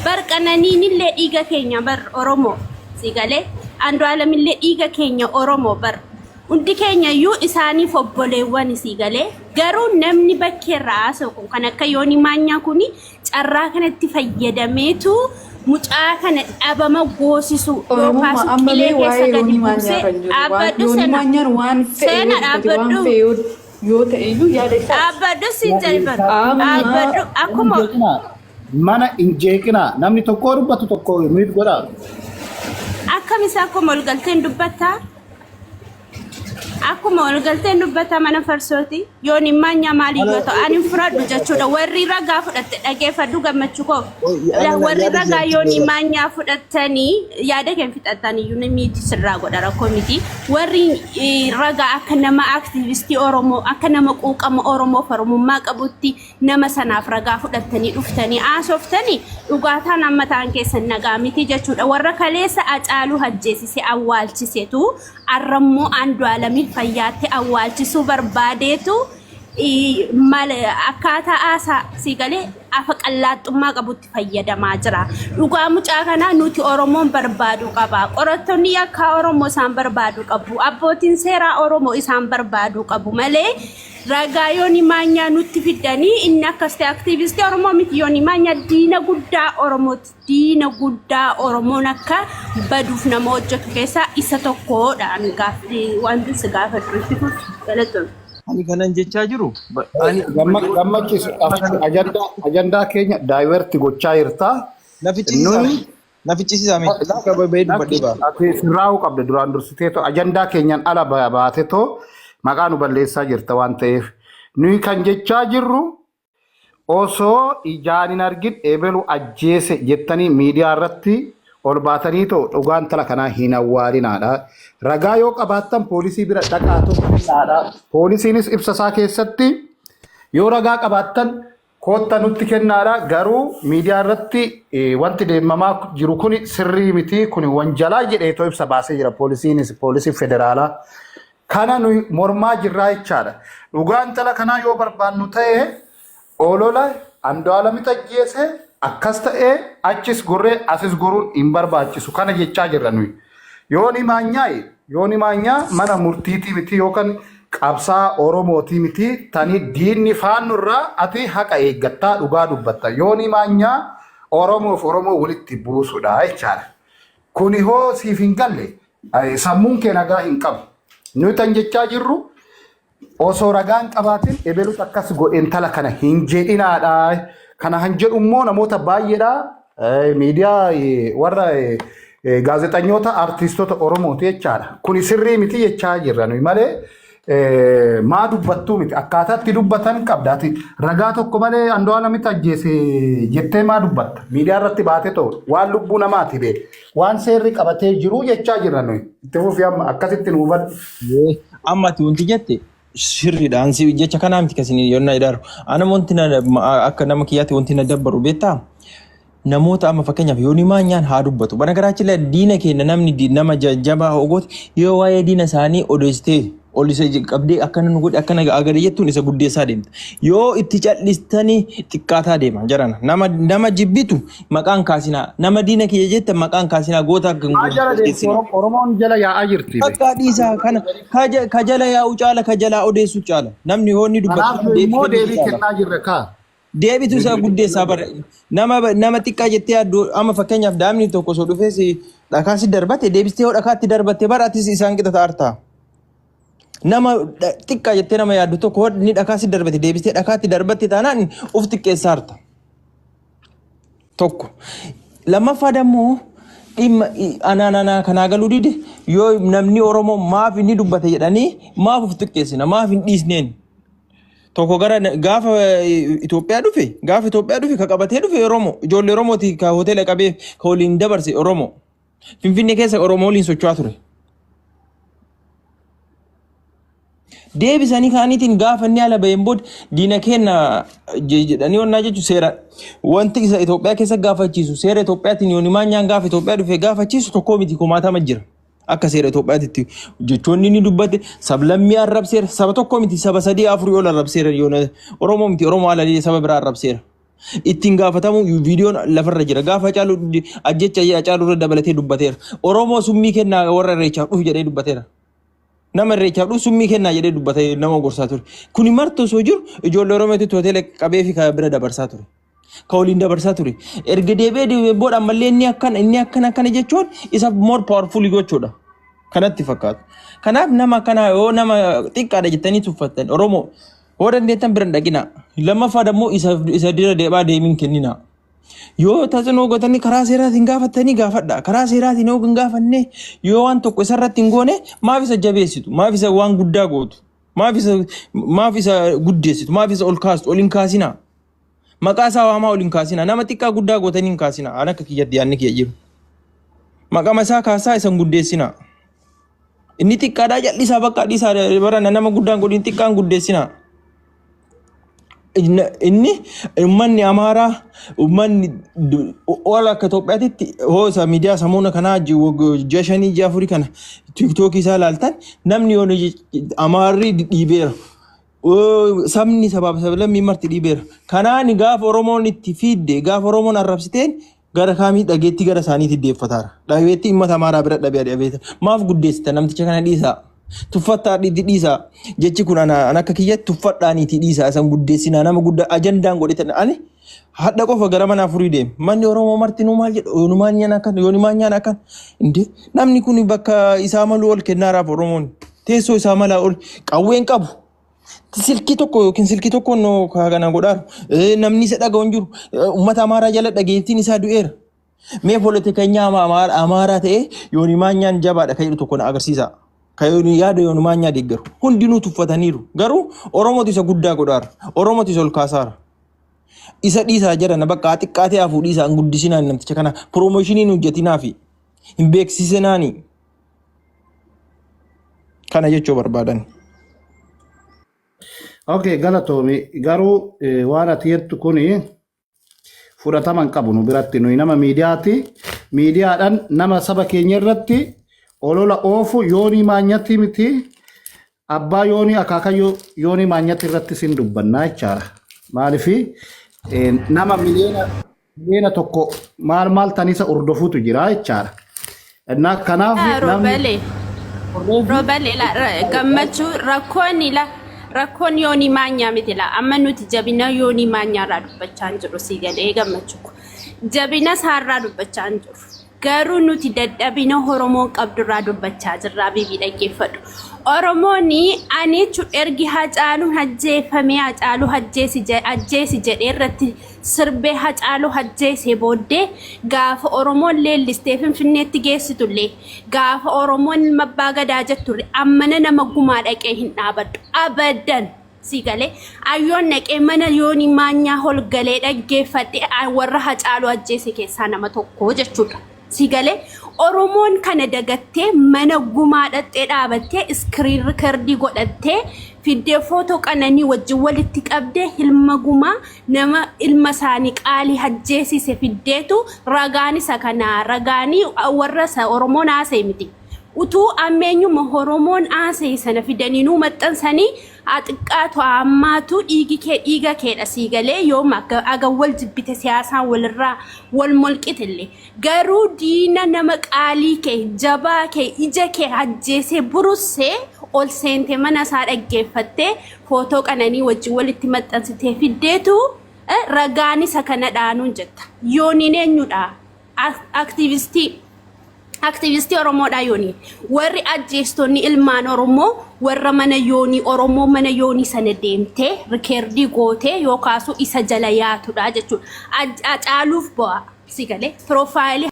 Speaker 7: Bar Qananiin illee dhiiga keenya bar, Oromoo. Si galee? Andu'aalam illee dhiiga keenya, Oromoo bar. Hundi keenya iyyuu isaaniif obboleewwan. Si galee? Garuu namni bakkeerraa haasa'u kun, kan akka Yoonii Maanyaa kuni, carraa kanatti fayyadameetu mucaa kana dhabama goosisu
Speaker 8: Oromummaa
Speaker 7: yookaas
Speaker 8: amma
Speaker 7: qilee
Speaker 8: mee
Speaker 7: keessa
Speaker 8: waa'ee
Speaker 7: gadi
Speaker 8: Yoonii Maanyaa
Speaker 7: buusee
Speaker 8: irra hin jiru. Waan
Speaker 7: dhaabbadhu
Speaker 8: Yoonii
Speaker 7: sena
Speaker 8: Maanyaan waan fe'e
Speaker 7: seena
Speaker 8: yoo dubbate, waan
Speaker 7: dhaabbadhu
Speaker 8: fe'e yoo ta'e iyyuu yaada isaati.
Speaker 7: Dhaabbadhu siin jedhe bar.
Speaker 8: Amma
Speaker 7: Dhaabbadhu akkuma
Speaker 1: Jeeqinaa, mana hin jeeqinaa. Namni tokko dubbatu tokko miit godhaa.
Speaker 7: Akkam isaa akkuma ol galteen dubbattaa. Akkuma ol galteen dubbataa mana farsooti. Yoon hin maanyaa maaliif yoo ta'u ani hin fudhadhu jechuudha. Warri ragaa fudhatte, dhageeffadhu Gammachuu koo. Warri ragaa yoon hin maanyaa fudhattanii yaada kee fixattan iyyuu ni miti sirraa godha, rakkoo miti. Warri ragaa akka nama aktiivistii Oromoo, akka nama quuqama Oromoo Oromummaa qabutti nama sanaaf ragaa fudhattanii dhuftanii haasoftanii dhugaataan amma ta'an keessan nagaa miti jechuudha. Warra kaleessa Hacaaluu ajjeesise awwaalchisetu arrammoo Andu'aalamiin fayyaatti awwaalchisuu barbaadeetu mal akkaataa haasaa, si galee, afa qallaaxxummaa qabutti fayyadamaa jira. Dhugaa mucaa kanaa nuti Oromoon barbaaduu qaba. Qorattoonni yakkaa Oromoo isaan barbaaduu qabu. Abbootiin seeraa Oromoo isaan barbaaduu qabu malee ragaa Yoonii Maanyaa nutti fiddanii inni akkas ta'e aktiivistii Oromoo miti. Yoonii Maanyaa diina guddaa Oromooti. Diina guddaa Oromoon akka baduuf nama hojjetu keessaa isa tokkodha. Ani wanti si gaafadhu itti fufi, galatoomi.
Speaker 6: Ani kanan jechaa jiru ani
Speaker 1: Gammachiisu, ajandaa keenya divert gochaa jirta.
Speaker 6: Na ficcisiisaa.
Speaker 1: Nuyi
Speaker 6: Na ficcisiisaa mee akka bahee dubbadhee ba'a.
Speaker 1: Ati sirraa'uu qabda. Duraan dursitee ajandaa keenyaan ala baatetoo maqaa nu balleessaa jirta waan ta'eef. Nuyi kan jechaa jirru osoo ijaan hin argin ebelu ajjeese jettanii miidiyaa irratti ol baatanii too dhugaan tala kanaa hin awwaalinaadha. Ragaa yoo qabaattan poolisii bira dhaqaa tokkodha. Poolisiinis ibsa isaa keessatti yoo ragaa qabaattan kootta nutti kennaadha. Garuu miidiyaa irratti wanti deemamaa jiru kuni sirrii miti, kuni wanjalaa jedheetoo ibsa baasee jira poolisiinis, poolisii federaalaa. Kana nuyi mormaa jirraa jechaadha. Dhugaan tala kanaa yoo barbaannu ta'e olola Andu'aalamitu ajjeese akkas ta'ee achis gorree asis goruun hin barbaachisu kana jechaa jirra nuyi. Yooni Maanyaa, Yooni Maanyaa mana murtiitii miti yookaan qabsaa Oromootii miti tani diinni faannurraa ati haqa eeggattaa dhugaa dubbatta. Yooni Maanyaa Oromoof Oromoo walitti buusudha jechaadha. Kuni hoo siif hin galle, sammuun kee nagaa hin qabu. Nuyi tan jechaa jirru osoo ragaan qabaatin ebelutu akkas godhe intala kana hin jedhinaadha. Kana han jedhu immoo namoota baay'eedha. Miidiyaa warra gaazexanyoota artiistota Oromooti jechaadha. Kuni sirrii miti jechaa jirra nuyi malee maa dubbattuu miti. Akkaataa itti dubbatan qabda. Ati ragaa tokko malee Andu'aalamitti ajjeese jettee maa dubbatta? Miidiyaa irratti baatee ta'u waan lubbuu namaati bee. Waan seerri qabatee jiru jechaa jirra nuyi. Itti fufi, amma akkasitti nu hubadhu.
Speaker 6: Amma ati wanti jette sirriidha. Ansi jecha kanaa miti kasin yonnaa ilaalu. Ana wanti akka nama kiyyaatti wanti na dabbaru beektaa? Namoota amma fakkeenyaaf Yoonii Maanyaan haa dubbatu. Banagaraachi diina keenya namni nama jabaa hogooti yoo waa'ee diina isaanii odeessitee ol isa qabdee akkana nu godhe akkana agade jettuun isa guddeessaa deemta. Yoo itti cal'istanii xiqqaataa deema jarana. Nama jibbitu maqaan kaasinaa. Nama diina kiyya jette maqaan kaasinaa, goota akka hin
Speaker 1: Maa jala deemti?
Speaker 6: guddeessinaa.
Speaker 1: Oromoon jala yaa'aa jirti.
Speaker 6: Bakka dhiisaa kana ka jala yaa'u caala ka jalaa odeessu caala. Namni yoo inni dubbatu
Speaker 1: Kanaaf immoo
Speaker 6: deebii
Speaker 1: deebii
Speaker 6: caala.
Speaker 1: kennaa jirra kaa.
Speaker 6: Deebitu isaa guddeessaa bara. Nama xiqqaa jettee yaaddu, amma fakkeenyaaf daa'imni tokko osoo dhufee si dhakaa si darbate, deebistee yoo dhakaatti darbatte bara atis isaan qixa ta'arta. Nama xiqqaa jettee nama yaaddu tokko hoo inni dhakaa si darbate deebistee dhakaatti darbatte taanaan uf xiqqeessaarta. Tokko. Lammaffaa dammoo Dhimma anaan anaa kanaa galuu dide yoo namni Oromoo maaf inni dubbate jedhanii maaf of xiqqeessina maaf hin dhiisneen. Tokko gara gaafa Itoophiyaa dhufe gaafa Itoophiyaa dhufe ka qabatee dhufe Oromoo ijoollee Oromooti ka hoteela qabee ka waliin dabarse Oromoo. Finfinnee keessa Oromoo waliin socho'aa ture. Deebisanii kaaniitiin gaafa inni ala baheen booda diina keenya jedhanii onnaa jechuun seera wanti isa Itoophiyaa keessa gaafachiisu seera Itoophiyaatiin yooni maanyaan gaafa Itoophiyaa dhufe gaafachiisu tokkoo miti kumaatama jira. Akka seera Itoophiyaatitti jechoonni inni dubbate sablammii arrabseera saba tokko miti saba sadii afurii ol arrabseera yoona Oromoo miti Oromoo ala saba biraa arrabseera. Ittiin gaafatamu viidiyoon lafarra jira gaafa Hacaaluu ajjecha Hacaaluu irra dabalatee dubbateera. Oromoo summii kennaa warra irreechaaf dhufu jedhee dubbateera. Nama irreechaaf dhufu summii kennaa jedhee dubbatee nama gorsaa ture. Kuni marti osoo jiru ijoollee Oromootitti hoteela qabee fi bira dabarsaa ture. Ka waliin dabarsaa ture. Erga deebi'ee deebi'ee booda ammallee inni akkana inni akkana akkana jechuun isa more powerful gochuudha. Kanatti fakkaatu. Kanaaf nama akkana yoo nama xiqqaadha jettanii tuffattan Oromoo yoo dandeettan bira hin dhaqinaa. Lammaffaa immoo isa isa dira deebaa deemiin kenninaa. Yoo tasinoo gootanii karaa seeraatiin gaafattanii gaafadha. Karaa seeraatiin yoo hin gaafanne yoo waan tokko isarratti hin goone maaf isa jabeessitu? Maaf isa waan guddaa gootu? Maaf isa maaf isa guddeessitu? Maaf isa ol kaastu? Ol hin kaasinaa. Maqaa isaa waamaa ol hin kaasinaa. Nama xiqqaa guddaa gootanii hin kaasinaa. An akka kiyyatti yaadni kiyya jiru. Maqama isaa kaasaa isa hin guddeessinaa. Inni xiqqaadhaa jal'isaa bakka dhiisaa barana nama guddaan godhin xiqqaan guddeessinaa. Inni uummanni Amaaraa uummanni ol akka Itoophiyaatitti hoo isa miidiyaa samuuna kanaa ji'a shanii ji'a afurii kana tiiktookii isaa ilaaltan namni yoo Amaarri dhiibeera. Sabni sabaaf sablammii marti dhiibeera. Kanaan gaafa Oromoon itti fiidde gaafa Oromoon arrabsiteen gara kaamii dhageettii gara isaaniitti deeffataara. Dhageettii uummata Amaaraa bira dhabee dhabee maaf guddeessita namticha kana dhiisaa. Tuffattaa dhiitti dhiisaa. Jechi kun ana an akka kiyyatti tuffadhaaniiti dhiisaa isan guddeessinaa nama guddaa ajandaan godhetan ani hadha qofa gara mana afurii deeme. Manni Oromoo martinuu maal jedhu yoonumaan nyaan akkan yoonumaan nyaan akkan. Inde namni kun bakka isaa malu ol kennaaraaf Oromoon teessoo isaa malaa ol qawween qabu. Silkii tokko yookiin silkii tokkoon noo kana godhaaru. Namni isa dhaga'u hin jiru. Uummata Amaaraa jala dhageettiin isaa du'eera. Mee poolitikanyaa Amaaraa ta'ee yooni maanyaan jabaadha kan jedhu tokko na agarsiisa. Kan yooni yaada yooni maanyaa deeggaru. Hundinuu tuffataniiru. Garuu Oromootu isa guddaa godhaara. Oromootu isa ol kaasaara. Isa dhiisaa jedhan bakka xiqqaatee hafuu dhiisaa hin guddisinaan namticha kana piroomooshinii hin hojjetinaafi hin beeksisinaani. Kana jechuu barbaadan.
Speaker 1: Okay, galatoomi. Garuu waan ati jettu kuni fudhatama hin qabu nu biratti. Nuyi nama miidiyaati. Miidiyaadhaan nama saba keenya irratti olola oofu yoonii maanyatti miti. Abbaa yoonii akaakayyuu yoonii maanyatti irratti sin dubbannaa jechaadha. Maalifi nama miliyoona 1 maal maal tanisa hordofutu jira jechaadha. Innaa kanaaf namni
Speaker 7: Roobale. Roobale la gammachuu rakkoon la rakkoon yoonii maanyaa miti la amma nuti jabina yoonii maanyaa irraa dubbachaa hin jirru sii galee gammachuu jabina isaarraa dubbachaa hin jirru. Garuu nuti dadhabina Oromoon qabdurraa dubbachaa jirra Abibi dhaggeeffadhu. Oromoon ani jechuun ergi Hacaaluun ajjeefamee Hacaaluu ajjeesi ajjeesi jedhee irratti sirbee Hacaaluu ajjeesee booddee gaafa Oromoon leellistee Finfinneetti geessitullee gaafa Oromoon ilma abbaa gadaa jettullee ammana nama gumaa dhaqee hin dhaabadhu abadan. Sii galee ayyoon dhaqee mana yoonii maanyaa holgalee dhaggeeffadhe warra Hacaaluu ajjeese keessaa nama tokko jechuudha. Sii galee Oromoon kana dagattee mana gumaa dhaqxee dhaabattee iskiriin rikardii godhattee fiddee footoo qananii wajjin walitti qabdee ilma gumaa nama ilma isaanii qaalii ajjeesise fiddeetu ragaan isa kanaa ragaanii warra isa Oromoon haasa'e miti. Utuu ammeenyuma Oromoon haasa'e sana fidanii nuu maxxansanii haa xiqqaatu haa hammaatu dhiigi kee dhiiga keedha sii galee yooma akka aga wal jibbite siyaasaan walirraa wal molqitille garuu diina nama qaalii kee jabaa kee ija kee ajjeesee burussee ol seente mana isaa dhaggeeffattee footoo qananii wajjin walitti maxxansitee fiddeetu ragaan isa kana dhaanuun jetta yooniin eenyudha aktiivistii Aktivistii Oromoodha Yoonii. Warri ajjeestonni ilmaan Oromoo warra mana Yoonii Oromoo mana Yoonii sana deemtee rikeerdii gootee yookaasu isa jala yaatudha jechuudha. Hacaaluuf bu'aa si galee piroofaayilii.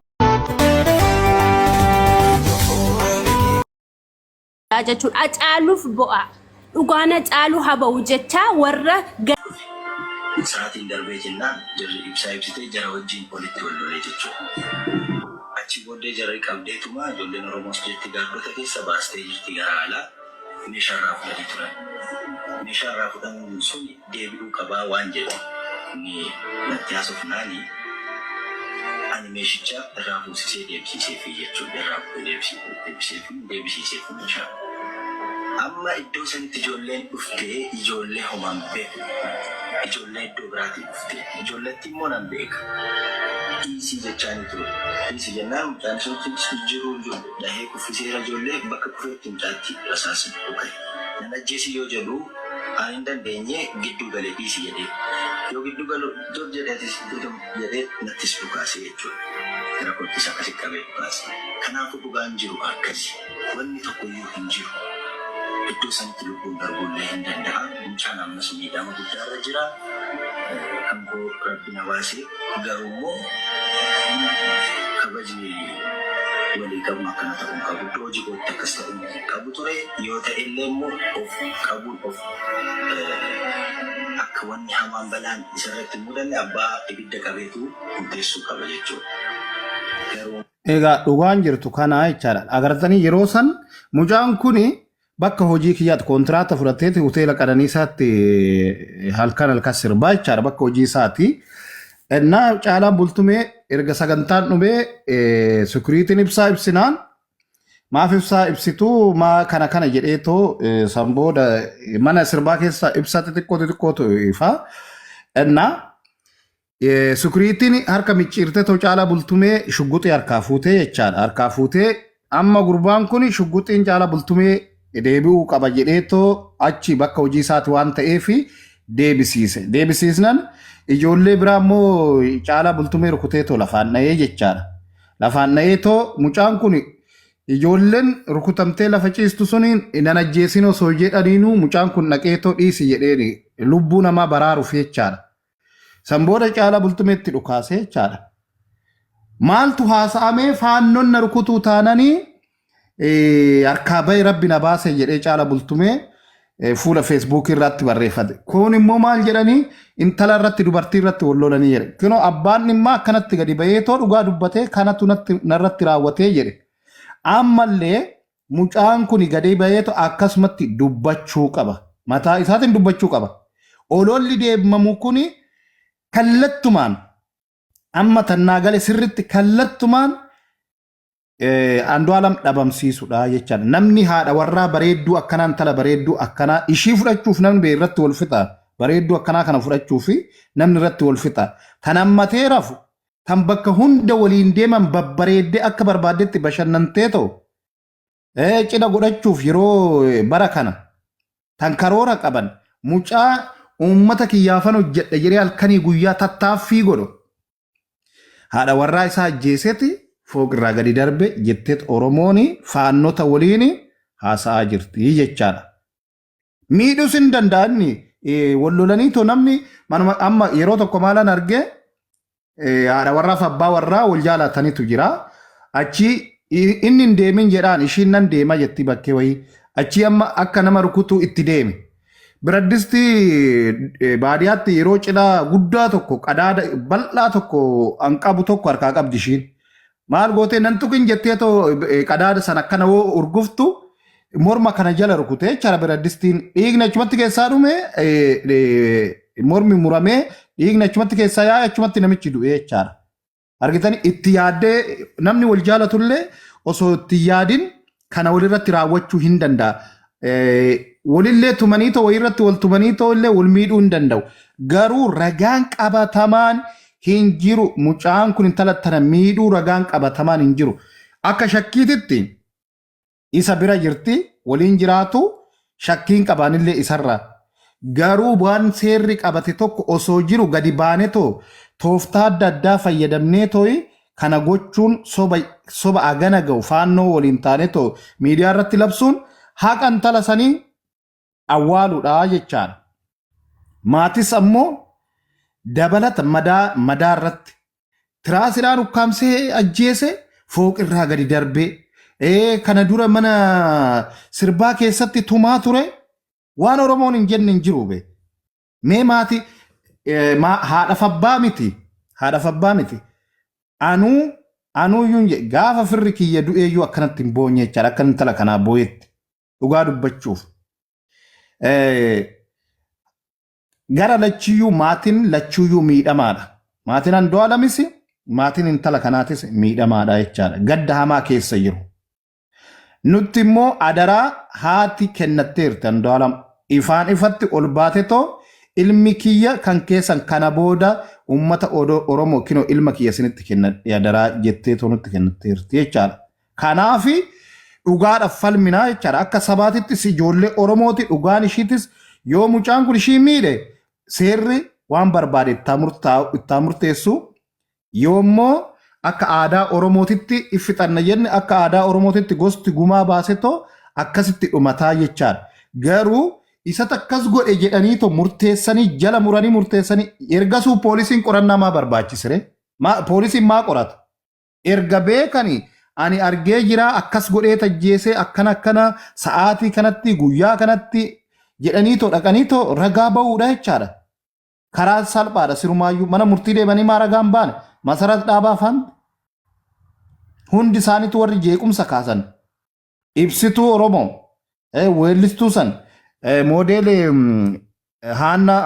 Speaker 7: Jechuudha. Hacaaluuf bo'a. Dhugaan Hacaaluu haa ba'u jechaa warra
Speaker 9: dhufe. Sa'aatiin darbee jennaan jarri ibsaa ibsitee jara wajjin olitti wal lolee jechuudha. Achi booddee jarri qabdeetuma ijoolleen Oromoos jetti gaardota keessa baastee jirti gara alaa meeshaa irraa fudhanii turan. Meeshaa irraa fudhan sun deebi'uu qabaa waan jedhu ni natti haasofnaani ani meeshicha irraa fuusisee deebisiiseefi jechuudha. Irraa deebisiiseefi deebisiiseefi meeshaa. Amma iddoo sanitti ijoolleen dhuftee ijoollee homaan beeku. Ijoollee iddoo biraatii dhufte. Ijoolletti immoo nan beeka. Dhiisii jechaanii ture. Dhiisii jennaan mucaan sun jiru dhahee kuffiseera ijoollee bakka kufeetti mucaatti rasaasni dhuka'e. Nan ajjeesi yoo jedhu ani hin dandeenye gidduu galee dhiisi jedhee. Yoo gidduu galu dur jedhee atis jedhee nattis dhukaase jechuudha. Gara koottis akkasi qabee dhukaase. Kanaafuu dhugaan jiru akkasi. Wanni tokkoyyuu hin jiru. Iddoo sanitti lubbuun darbuullee hin danda'a. Mucaan ammas miidhama guddaarra jira. Kan koo rabbi na baase garuu immoo kabajni walii qabnu akkana ta'uu hin qabu. Iddoo hojii kootti akkas ta'uu hin qabu ture. Yoo ta'e illee immoo of qabuun of akka wanni hamaan balaan isarratti hin mudanne abbaa ibidda qabeetu murteessuu qaba jechuudha. Garuu
Speaker 1: Egaa dhugaan jirtu kana jechaadha. Agartanii yeroo san mucaan kuni bakka hojii kiyyaatti kontiraata fudhateeti hoteela Qananiisaatti halkan halkan sirbaa jechaadha bakka hojii isaati. Innaa Caalaan Bultumee erga sagantaan dhumee security-n ibsaa ibsinaan maaf ibsaa ibsituu maa kana kana jedheetoo san booda mana sirbaa keessa ibsaa xixiqqoo xixiqqootu ifa. Innaa security-n harka micciirtee too Caalaa Bultumee shugguxii harkaa fuutee jechaadha. Harkaa fuutee amma gurbaan kun shugguxiin Caalaa Bultumee deebi'uu qaba jedheetoo achi bakka hojii isaati waan ta'eef deebisiise. Deebisiisnan ijoollee biraa immoo Caalaa Bultumee rukuteetoo lafaan dha'ee jechaadha. Lafaan dha'eetoo mucaan kun ijoolleen rukutamtee lafa ciistu suniin nan ajjeesin osoo jedhaniinuu mucaan kun dhaqeetoo dhiisi jedheen lubbuu namaa baraaruuf jechaadha. San booda Caalaa Bultumeetti dhukaasee jechaadha. Maaltu haasa'amee faannoon na rukutuu taananii harkaa bahe rabbi na baase jedhee Caalaa Bultumee fuula Feesbuukii irratti barreeffate. Kun immoo maal jedhanii intala irratti dubartii irratti wal lolanii jedhe. Kunoo abbaan dhimmaa akkanatti gadi baheetoo dhugaa dubbatee kanatu narratti raawwatee jedhe. Ammallee mucaan kun gadi baheeto akkasumatti dubbachuu qaba. Mataa isaatiin dubbachuu qaba. Ololli deemamu kun kallattumaan amma tannaa gale sirritti kallattumaan Andu'aalam dhabamsiisudha jechaadha. Namni haadha warraa bareedduu akkanaa intala bareedduu akkanaa ishii fudhachuuf namni irratti wal fixa. Bareedduu akkanaa kana fudhachuuf namni irratti wal fixa. Tan hammatee rafu tan bakka hunda waliin deeman babbareeddee akka barbaaddetti bashannantee ta'u cidha godhachuuf yeroo bara kana tan karoora qaban mucaa uummata kiyyaafan hojjedha jedhee halkanii guyyaa tattaaffii godhu. Haadha warraa isaa ajjeeseeti fooqirraa gadi darbe jetteet Oromoon faannota waliin haasa'aa jirti jechaadha. Miidhuus hin danda'anni wal lolanii too namni manuma amma yeroo tokko maalan argee haadha warraa fi abbaa warraa wal jaalatanitu jira. Achi inni hin deemin jedhaan ishiin nan deema jetti bakkee wayii. Achi amma akka nama rukutuu itti deeme. Biraddisti baadiyyaatti yeroo cidhaa guddaa tokko qadaada bal'aa tokko an qabu tokko harkaa qabdi ishiin. Maal gootee nan tuqin jettee too qadaada sana akkana hoo urguftu morma kana jala rukutee jechaadha biraddistiin dhiigni achumatti keessaa dhume mormi muramee dhiigni achumatti keessaa yaa'e achumatti namichi du'e jechaadha. Argitanii itti yaaddee namni wal jaalatullee osoo itti yaadin kana walirratti raawwachuu hin danda'a. Walillee tumanii too walirratti wal tumanii too illee wal miidhuu hin danda'u. Garuu ragaan qabatamaan hin jiru. Mucaan kun intala tana miidhuu ragaan qabatamaan hin jiru. Akka shakkiititti isa bira jirti waliin jiraatu shakkiin qabaanillee isarra. Garuu waan seerri qabate tokko osoo jiru gadi baanetoo tooftaa adda addaa fayyadamnee tooyi kana gochuun soba soba agana ga'u faannoo waliin taanetoo miidiyaa irratti labsuun haqa intala sanii awwaaluudha jechaadha. Maatis ammoo dabalata madaa madaa irratti tiraasiidhaan ukkaamsee ajjeese fooqirraa gadi darbee Kana dura mana sirbaa keessatti tumaa ture. Waan Oromoon hin jenne hin jiru be. Mee maatii haadhaaf abbaa miti. Haadhaaf abbaa miti. Anuu iyyuu hin jedhe gaafa firri kiyya du'eeyyuu akkanatti hin boonye jechaadha. Akka intala kanaa boo'etti. Dhugaa dubbachuuf. Gara lachiyyuu maatiin lachuyyuu miidhamaadha. Maatiin Andu'aalamis maatiin intala kanaatis miidhamaadha jechaadha. Gadda hamaa keessa jiru. Nutti immoo adaraa haati kennatteerti Andu'aalam. Ifaan ifatti ol baatetoo ilmi kiyya kan keessan kana booda uummata Oromoo kinoo ilma kiyya isinitti kennadhe adaraa jetteetoo nutti kennatteerti jechaadha. Kanaafi dhugaadhaaf falminaa jechaadha. Akka sabaatittis ijoollee Oromooti dhugaan ishiitis yoo mucaan kun ishii miidhe seerri waan barbaade ittaa murteessu yoommoo akka aadaa Oromootitti iffixanna jenne akka aadaa Oromootitti gosti gumaa baasetoo akkasitti dhumataa jechaadha. Garuu isa akkas godhe jedhaniitoo murteessanii jala muranii murteessanii ergasuu poolisiin qorannaa maa barbaachisire? Poolisiin maa qorata? Erga beekanii ani argee jira akkas godhee tajjeesee akkana akkana sa'aatii kanatti guyyaa kanatti jedhaniitoo dhaqaniitoo ragaa ba'uudha jechaadha. Karaa salphaadha sirumaayyuu mana murtii deemanii maa ragaa hin baane Masarat Dhaabaa faan hundi isaaniitu warri jeequmsa kaasan ibsituu Oromoo weellistuu san moodeelii Haannaa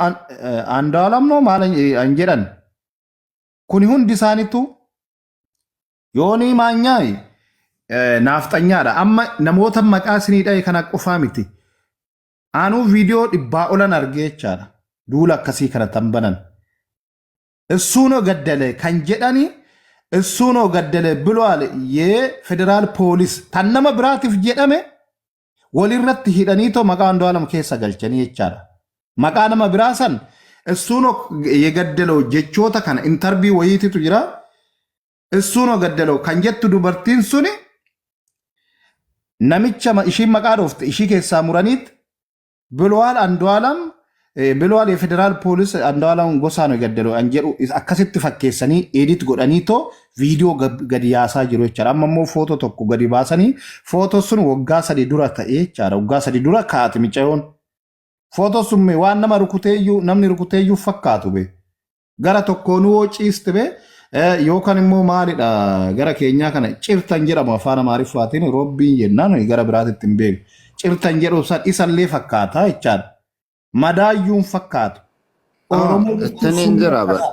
Speaker 1: Andu'aalam moo maal an jedhan kuni hundi isaaniitu Yoonii Maanyaay naafxanyaadha. Amma namoota maqaa isinii dhahe kana qofaa miti. Anuu viidiyoo 100 olan argee jechaadha. Duula akkasii kana tan banan. እሱ ነው ገደለ kan jedhani እሱ ነው ገደለ ብሏል የፌዴራል ፖሊስ tan nama biraatiif jedhame walirratti hidhaniitoo maqaa Andu'aalam keessa galchanii jechaadha. Maqaa nama biraa san እሱ ነው የገደለው jechoota kana interview wayiititu jira. እሱ ነው ገደለው kan jettu dubartiin suni namicha ishiin maqaa dhoofte ishii keessaa muraniit ብሏል አንዱዓለም ብሏል የፌዴራል ፖሊስ አንዱዓለም ጎሳ ነው የገደለው an jedhu akkasitti fakkeessanii edit godhaniitoo viidiyoo gadi yaasaa jiru jechaadha. Amma immoo footoo tokko gadi baasanii footoo sun waggaa 3 dura ta'e jechaadha. Waggaa 3 dura kaate micayoon. Footoo sun mee waan nama rukuteeyyuu namni rukuteeyyuu fakkaatu be. Gara tokkoon hoo ciiste be yookaan immoo maalidha gara keenyaa kana cirtan jedhamu afaan Amaariffaatiin roobbiin jennaan gara biraatitti hin beeku. Cirtan jedhu san isallee fakkaata jechaadha. Madaayyuun fakkaatu. Oromoo jechuun
Speaker 10: Ittaniin
Speaker 1: sun
Speaker 10: jira bara.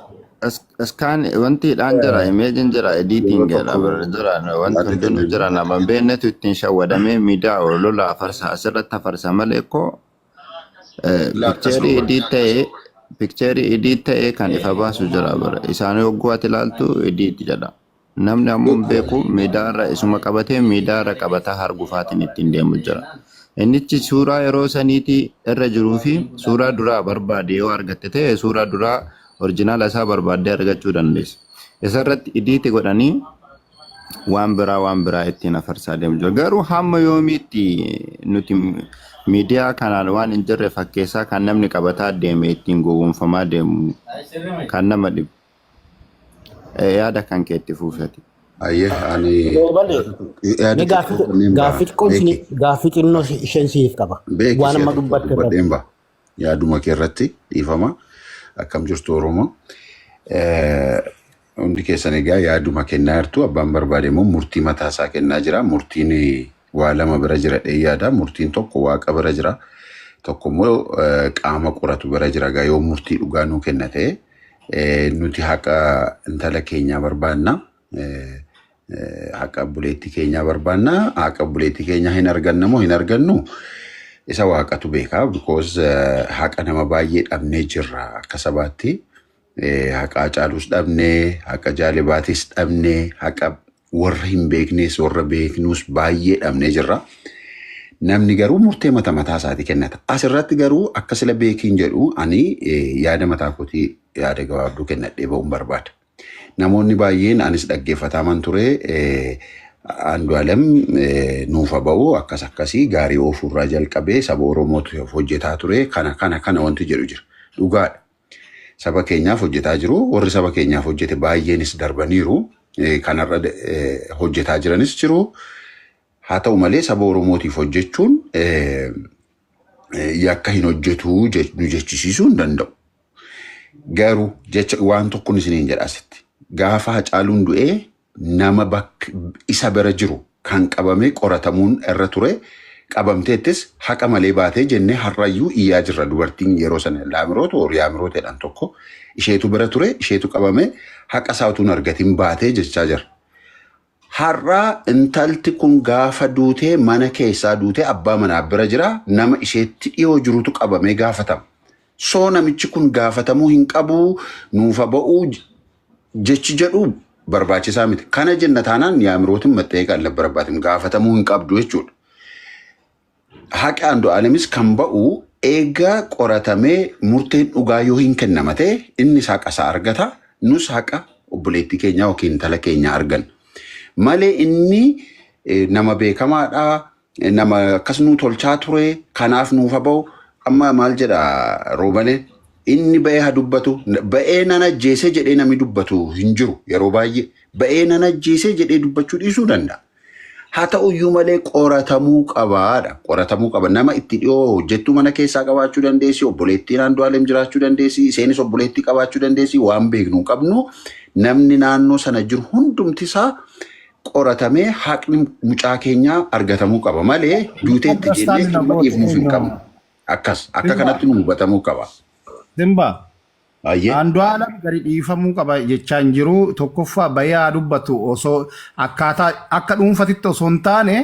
Speaker 10: Iskaan wanti hidhaan jira, imageiin jira, editing
Speaker 11: Yeroo tokko
Speaker 10: jira, wanti
Speaker 11: yaada
Speaker 10: hundinuu
Speaker 11: kennu
Speaker 10: jira. Nama hin beeknetu ittiin shawwadamee miidiyaa lola afarsa asirratti afarsa malee koo
Speaker 11: akkasuma
Speaker 10: pictureii edit ta'ee pictureii edit ta'ee kan ifa baasu jira bara. Isaan yogguu ati ilaaltu edit jedha. Namni ammoo hin beeku miidiyaarra isuma qabatee miidiyaarra qabataa hargufaatiin ittiin deemu jira. Innichi suuraa yeroo saniitii irra jiruu fi suuraa duraa barbaade yoo argatte ta'e suuraa duraa original isaa barbaaddee argachuu dandeessa. Isarratti edit godhanii waan biraa waan biraa ittiin afarsaa deemu jira. Garuu hamma yoomiitti nuti miidiyaa kanaan waan hin jirre fakkeessaa kan namni qabataa deeme ittiin gowwoomfamaa deemu kan nama dhibu. Yaada kan keetti fuufati.
Speaker 11: Ayyee ani
Speaker 12: Balee,
Speaker 11: yaada
Speaker 12: mee
Speaker 11: xiqqoo kanneen ba'a.
Speaker 12: gaaffii xiqqoon
Speaker 11: Beeki
Speaker 12: gaaffii xinnoo isheen siif qaba.
Speaker 11: beeki
Speaker 12: Waan
Speaker 11: si'a
Speaker 12: amma
Speaker 11: tokko
Speaker 12: dubbatte irratti.
Speaker 11: dubbadheen ba'a. Yaaduma kee irratti dhiifama. Akkam jirtu Oromoo. Hundi keessan egaa yaaduma kennaa jirtu abbaan barbaade immoo murtii mataa isaa kennaa jira. Murtiin waa lama bira jira dhee yaada. Murtiin tokko waaqa bira jira. Tokko immoo qaama qoratu bira jira. Egaa yoo murtii dhugaa nuu kenna ta'e nuti haqa intala keenyaa barbaanna. Haqa obboleettii keenyaa barbaanna. Haqa obboleettii keenyaa hin arganna moo hin argannu? Isa waaqatu beeka. Because haqa nama baay'ee dhabnee jirra akka sabaatti. Haqa Hacaaluus dhabnee, haqa Jaalibaatis dhabnee, haqa warra hin beeknes warra beeknus baay'ee dhabnee jirra. Namni garuu murtee mata mataa isaatii kennata. Asirratti garuu akka sila beekiin jedhu ani yaada mataa kootii yaada gabaabduu kennadhee ba'uun barbaada. Namoonni baay'een anis dhaggeeffataman ture Andu'aalem nuufa ba'u akkas akkasii gaarii oofuurraa jalqabee saba Oromootu hojjetaa ture kana kana kana wanti jedhu jira. Dhugaadha. Saba keenyaaf hojjetaa jiru. Warri saba keenyaaf hojjete baay'eenis darbaniiru. Kanarra hojjetaa jiranis jiru. Haa ta'u malee saba Oromootiif hojjechuun yakka hin hojjetu nu jechisiisuu hin danda'u. Garuu jecha waan tokkoon isiniin jedha asitti. Gaafa Hacaaluun du'ee nama bakka isa bira jiru kan qabamee qoratamuun irra ture qabamteettis haqa malee baatee jennee har'ayyuu iyyaa jirra. Dubartiin yeroo sana Laamirootu Yaamiroot jedhan tokko isheetu bira ture, isheetu qabame, haqa isaa utuu hin argatin baatee jechaa jira. Har'a intalti kun gaafa duutee mana keessaa duutee abbaa manaa bira jira, nama isheetti dhiyoo jirutu qabamee gaafatama. So namichi kun gaafatamuu hin qabu, nuufa ba'uu jechi jedhu barbaachisaa miti. Kana jenna taanaan Yaamirootin maxxeeqa allabbarabbaatim gaafatamuu hin qabdu jechuudha. Haqi Andu'aalemis kan ba'u eega qoratamee murteen dhugaa yoo hin kennama ta'e innis haqa isaa argata, nus haqa obboleettii keenyaa yookiin intala keenyaa arganna. Malee inni nama beekamaadha, nama akkas nuu tolchaa ture, kanaaf nuuf haa ba'u. Amma maal jedha Roobaleen? Inni ba'ee haa dubbatu, ba'ee nan ajjeese jedhee namni dubbatu hin jiru yeroo baay'ee. Ba'ee nan ajjeese jedhee dubbachuu dhiisuu danda'a. Haa ta'uyyuu malee qoratamuu qabaadha. Qoratamuu qaba. Nama itti dhiyoo hojjettuu mana keessaa qabaachuu dandeessi, obboleettiin Andu'aalem jiraachuu dandeessi, isheenis obboleettii qabaachuu dandeessi, waan beeknu hin qabnu. Namni naannoo sana jiru hundumti isaa qoratamee haqni mucaa keenyaa argatamuu qaba malee duuteetti jennee
Speaker 1: Understand na
Speaker 11: dhimma
Speaker 1: goote
Speaker 11: dhiifnuuf hin
Speaker 1: eenyu?
Speaker 11: qabnu. Akkas akka
Speaker 1: Simba.
Speaker 11: kanatti nu hubatamuu qaba.
Speaker 1: Simba.
Speaker 11: Baay'ee.
Speaker 1: Andu'aalam gadi dhiifamuu qaba jechaa hin jiru. Tokkoffaa bahee haa dubbatu osoo akkaataa akka dhuunfatitti osoo hin taane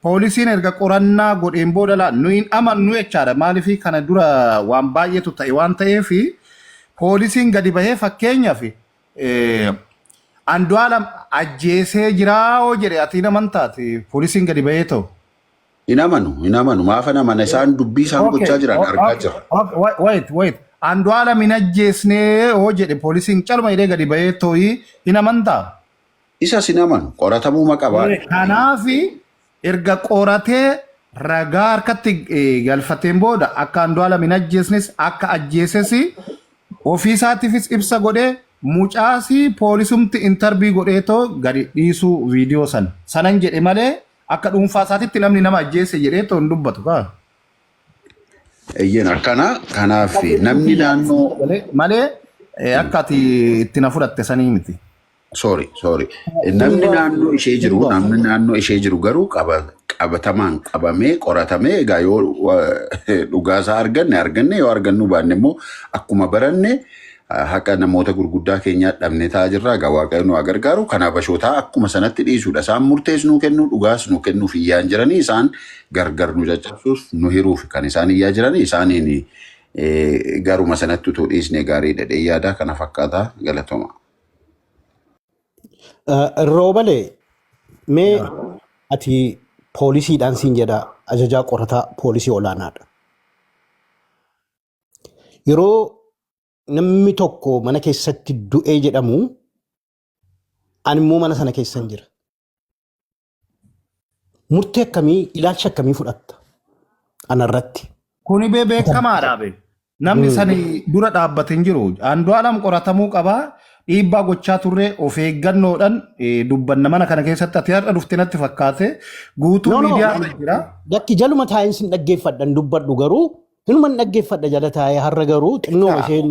Speaker 1: poolisiin erga qorannaa godheen booda laa nu hin amannu jechaadha. Maaliif kana dura waan baay'eetu ta'e waan ta'eef poolisiin gadi bahee fakkeenyaaf Andu'aalam ajjeesee jiraa hoo jedhe ati hin amantaati poolisiin gadi bahee ta'u.
Speaker 11: Hin amanu, hin amanu. Maafan amana isaan dubbii isaan
Speaker 1: Okay,
Speaker 11: gochaa jiran argaa
Speaker 1: okay,
Speaker 11: jirra.
Speaker 1: okay, wait, wait, wait. Andu'aalam hin ajjeesnee hoo jedhe poolisiin calma jedhee gadi bahee tooyi hin amantaa?
Speaker 11: Isas hin amanu. Qoratamuu maqabaadha.
Speaker 1: Kanaafi erga qoratee ragaa harkatti galfateen booda akka Andu'aalam hin ajjeesnes akka ajjeeses ofiisaatiifis ibsa godhee mucaasii poolisumti intarbii godheetoo gadi dhiisuu viidiyoo sana. Sanan jedhe malee akka dhuunfaa isaatitti namni nama ajjeese jedhee too hin dubbatu kaa.
Speaker 11: Eeyyeen akkana kanaaf namni naannoo
Speaker 1: Malee akka ati itti na fudhatte sanii miti.
Speaker 11: Sorry, sorry. Namni naannoo ishee jiru, namni naannoo ishee jiru garuu qabatamaan qabamee qoratamee egaa yoo dhugaasaa arganne arganne, yoo argannuu baanne immoo akkuma baranne haqa namoota gurguddaa keenyaa dhabne ta'aa jirra. Egaa Waaqayyo nu haa gargaaru. Kan Habashootaa akkuma sanatti dhiisuudha. Isaan murtees nuu kennu, dhugaas nuu kennuuf iyyaan jiranii, isaan gargar nu caccabsuuf nu hiruuf kan isaan iyyaa jiranii isaaniin garuma sanatti utuu dhiisne gaariidha jedhee yaada kana fakkaata. Galatooma.
Speaker 12: Roobalee, mee ati poolisiidhaan siin jedha, ajajaa qorataa poolisii olaanaadha. Yeroo namni tokko mana keessatti du'ee jedhamu ani immoo mana sana keessan jira. Murtee akkamii, ilaalcha akkamii fudhatta anarratti?
Speaker 1: Kuni bee beekamaadha be. Namni sani dura dhaabbate hin jiru. Andu'aalam qoratamuu qaba. Dhiibbaa gochaa turre of eeggannoodhaan dubbanna mana kana keessatti ati har'a dhufte natti fakkaate. Guutuu
Speaker 12: No, no.
Speaker 1: miidiyaa irra jira.
Speaker 12: Lakki, jaluma taa'een sin dhaggeeffadhan dubbadhu garuu hinuman dhaggeeffadha jala taa'ee har'a garuu xinnoo isheen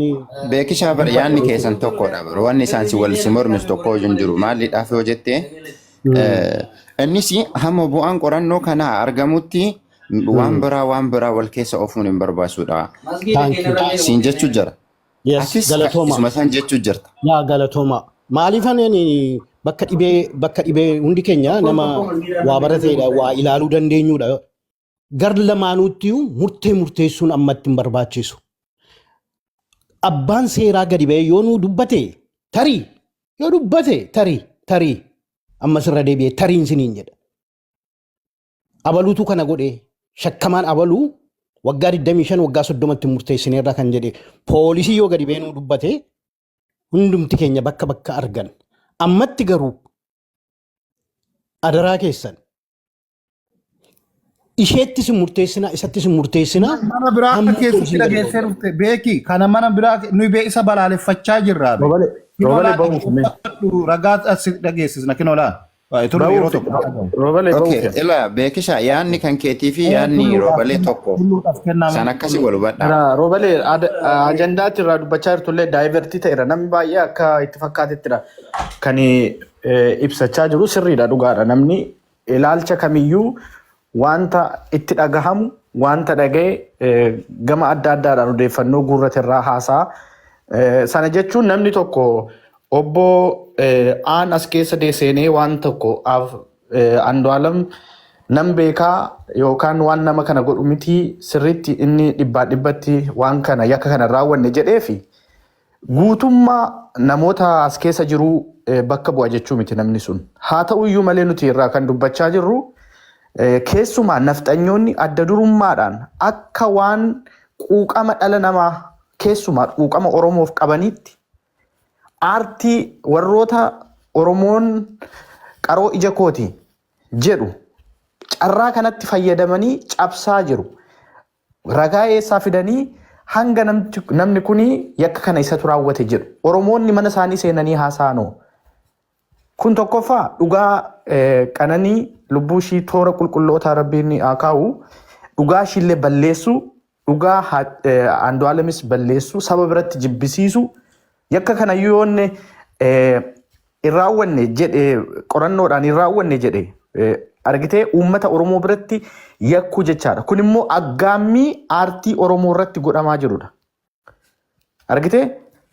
Speaker 10: Beekishaa bara yaadni keessan tokkodha bara wanni isaan si wal si mormisu tokko hin jiru maaliidhaaf yoo jette innis hamma bu'aan qorannoo kanaa argamutti waan biraa wal keessa oofuun hin barbaachisuudha.
Speaker 12: Thank you.
Speaker 10: Siin jechuu jira.
Speaker 12: Yes,
Speaker 10: Atis
Speaker 12: galatooma.
Speaker 10: isuma isaan jechuu jirta.
Speaker 12: Yaa galatooma. Maaliif ani bakka dhibee hundi keenya nama waa barateedha, waa ilaaluu dandeenyudha. Gar lamaanuutti murtee murteessuun ammatti hin barbaachisu. Abbaan seeraa gadi ba'ee yoo nuu dubbate tarii yoo dubbate tarii ammas irra deebi'ee tariin siniin jedha. Abaluutu kana godhe, shakkamaan abaluu waggaa 25 waggaa 30tti murteessineerra kan jedhe poolisii yoo gadi ba'ee nuu dubbate hundumti keenya bakka bakka argan. Ammatti garuu adaraa keessan isheettis hin murteessinaa, isattis hin murteessinaa.
Speaker 1: Mana biraa
Speaker 12: Hamma
Speaker 1: keessatti
Speaker 12: poolisiin gadi
Speaker 1: dhageessee
Speaker 12: ba'u.
Speaker 1: dhufte beeki kana mana biraa nuyi bee isa balaaleffachaa jirra.
Speaker 2: Roobale
Speaker 1: Kinolaa
Speaker 2: bahuuf mee.
Speaker 1: dhaggeeffadhu, ragaa as dhageessisna kinolaa. Tullu yeroo
Speaker 2: Bahuuf
Speaker 1: tokko.
Speaker 2: Roobalee
Speaker 10: Okay,
Speaker 2: bahuuf.
Speaker 10: ila beekisha yaanni kan keetii fi yaanni
Speaker 1: Tulluudhaaf
Speaker 10: roobalee
Speaker 1: kenna.
Speaker 10: tokko
Speaker 1: Tulluudhaaf kenname.
Speaker 10: san akkasi wal hubadhaa.
Speaker 2: Roobalee ajandaatti irraa dubbachaa jirtullee divert ta'eera. Namni baay'ee akka itti fakkaatettidha kan ibsachaa jiru sirriidha, dhugaadha. Namni ilaalcha kamiyyuu wanta itti dhagahamu, wanta dhaga'e, gama adda addaadhaan odeeffannoo guurrate irraa haasa'a. Sana jechuun namni tokko obbo aan as keessa seenee waan tokko Andu'aalam nam beekaa yookaan waan nama kana godhu miti, sirriitti inni dhibbaa dhibbatti waan kana yakka kana raawwanne jedheefi guutummaa namoota as keessa jiruu bakka bu'a jechuu miti namni sun. Haa ta'u iyyuu malee nuti irraa kan dubbachaa jirru keessumaa nafxanyoonni adda durummaadhaan akka waan quuqama dhala namaa, keessumaa quuqama Oromoof qabanitti, aartii warroota Oromoon qaroo ija kooti jedhu carraa kanatti fayyadamanii cabsaa jiru. Ragaa eessaa fidanii hanga namni kun yakka kana isatu raawwate jedhu? Oromoonni mana isaanii seenanii haasa'anoo. Kun tokkoffaa dhugaa qananii lubbuu ishii toora qulqullootaa rabbiin haa kaa'u. Dhugaa ishiillee balleessu, dhugaa Andu'aalamis balleessu, saba biratti jibbisiisu, yakka kana yoo inni hin raawwanne jedhe, qorannoodhaan hin raawwanne jedhe, argitee uummata Oromoo biratti yakkuu jechaadha. Kun immoo aggaammii aartii Oromoo irratti godhamaa jirudha. Argitee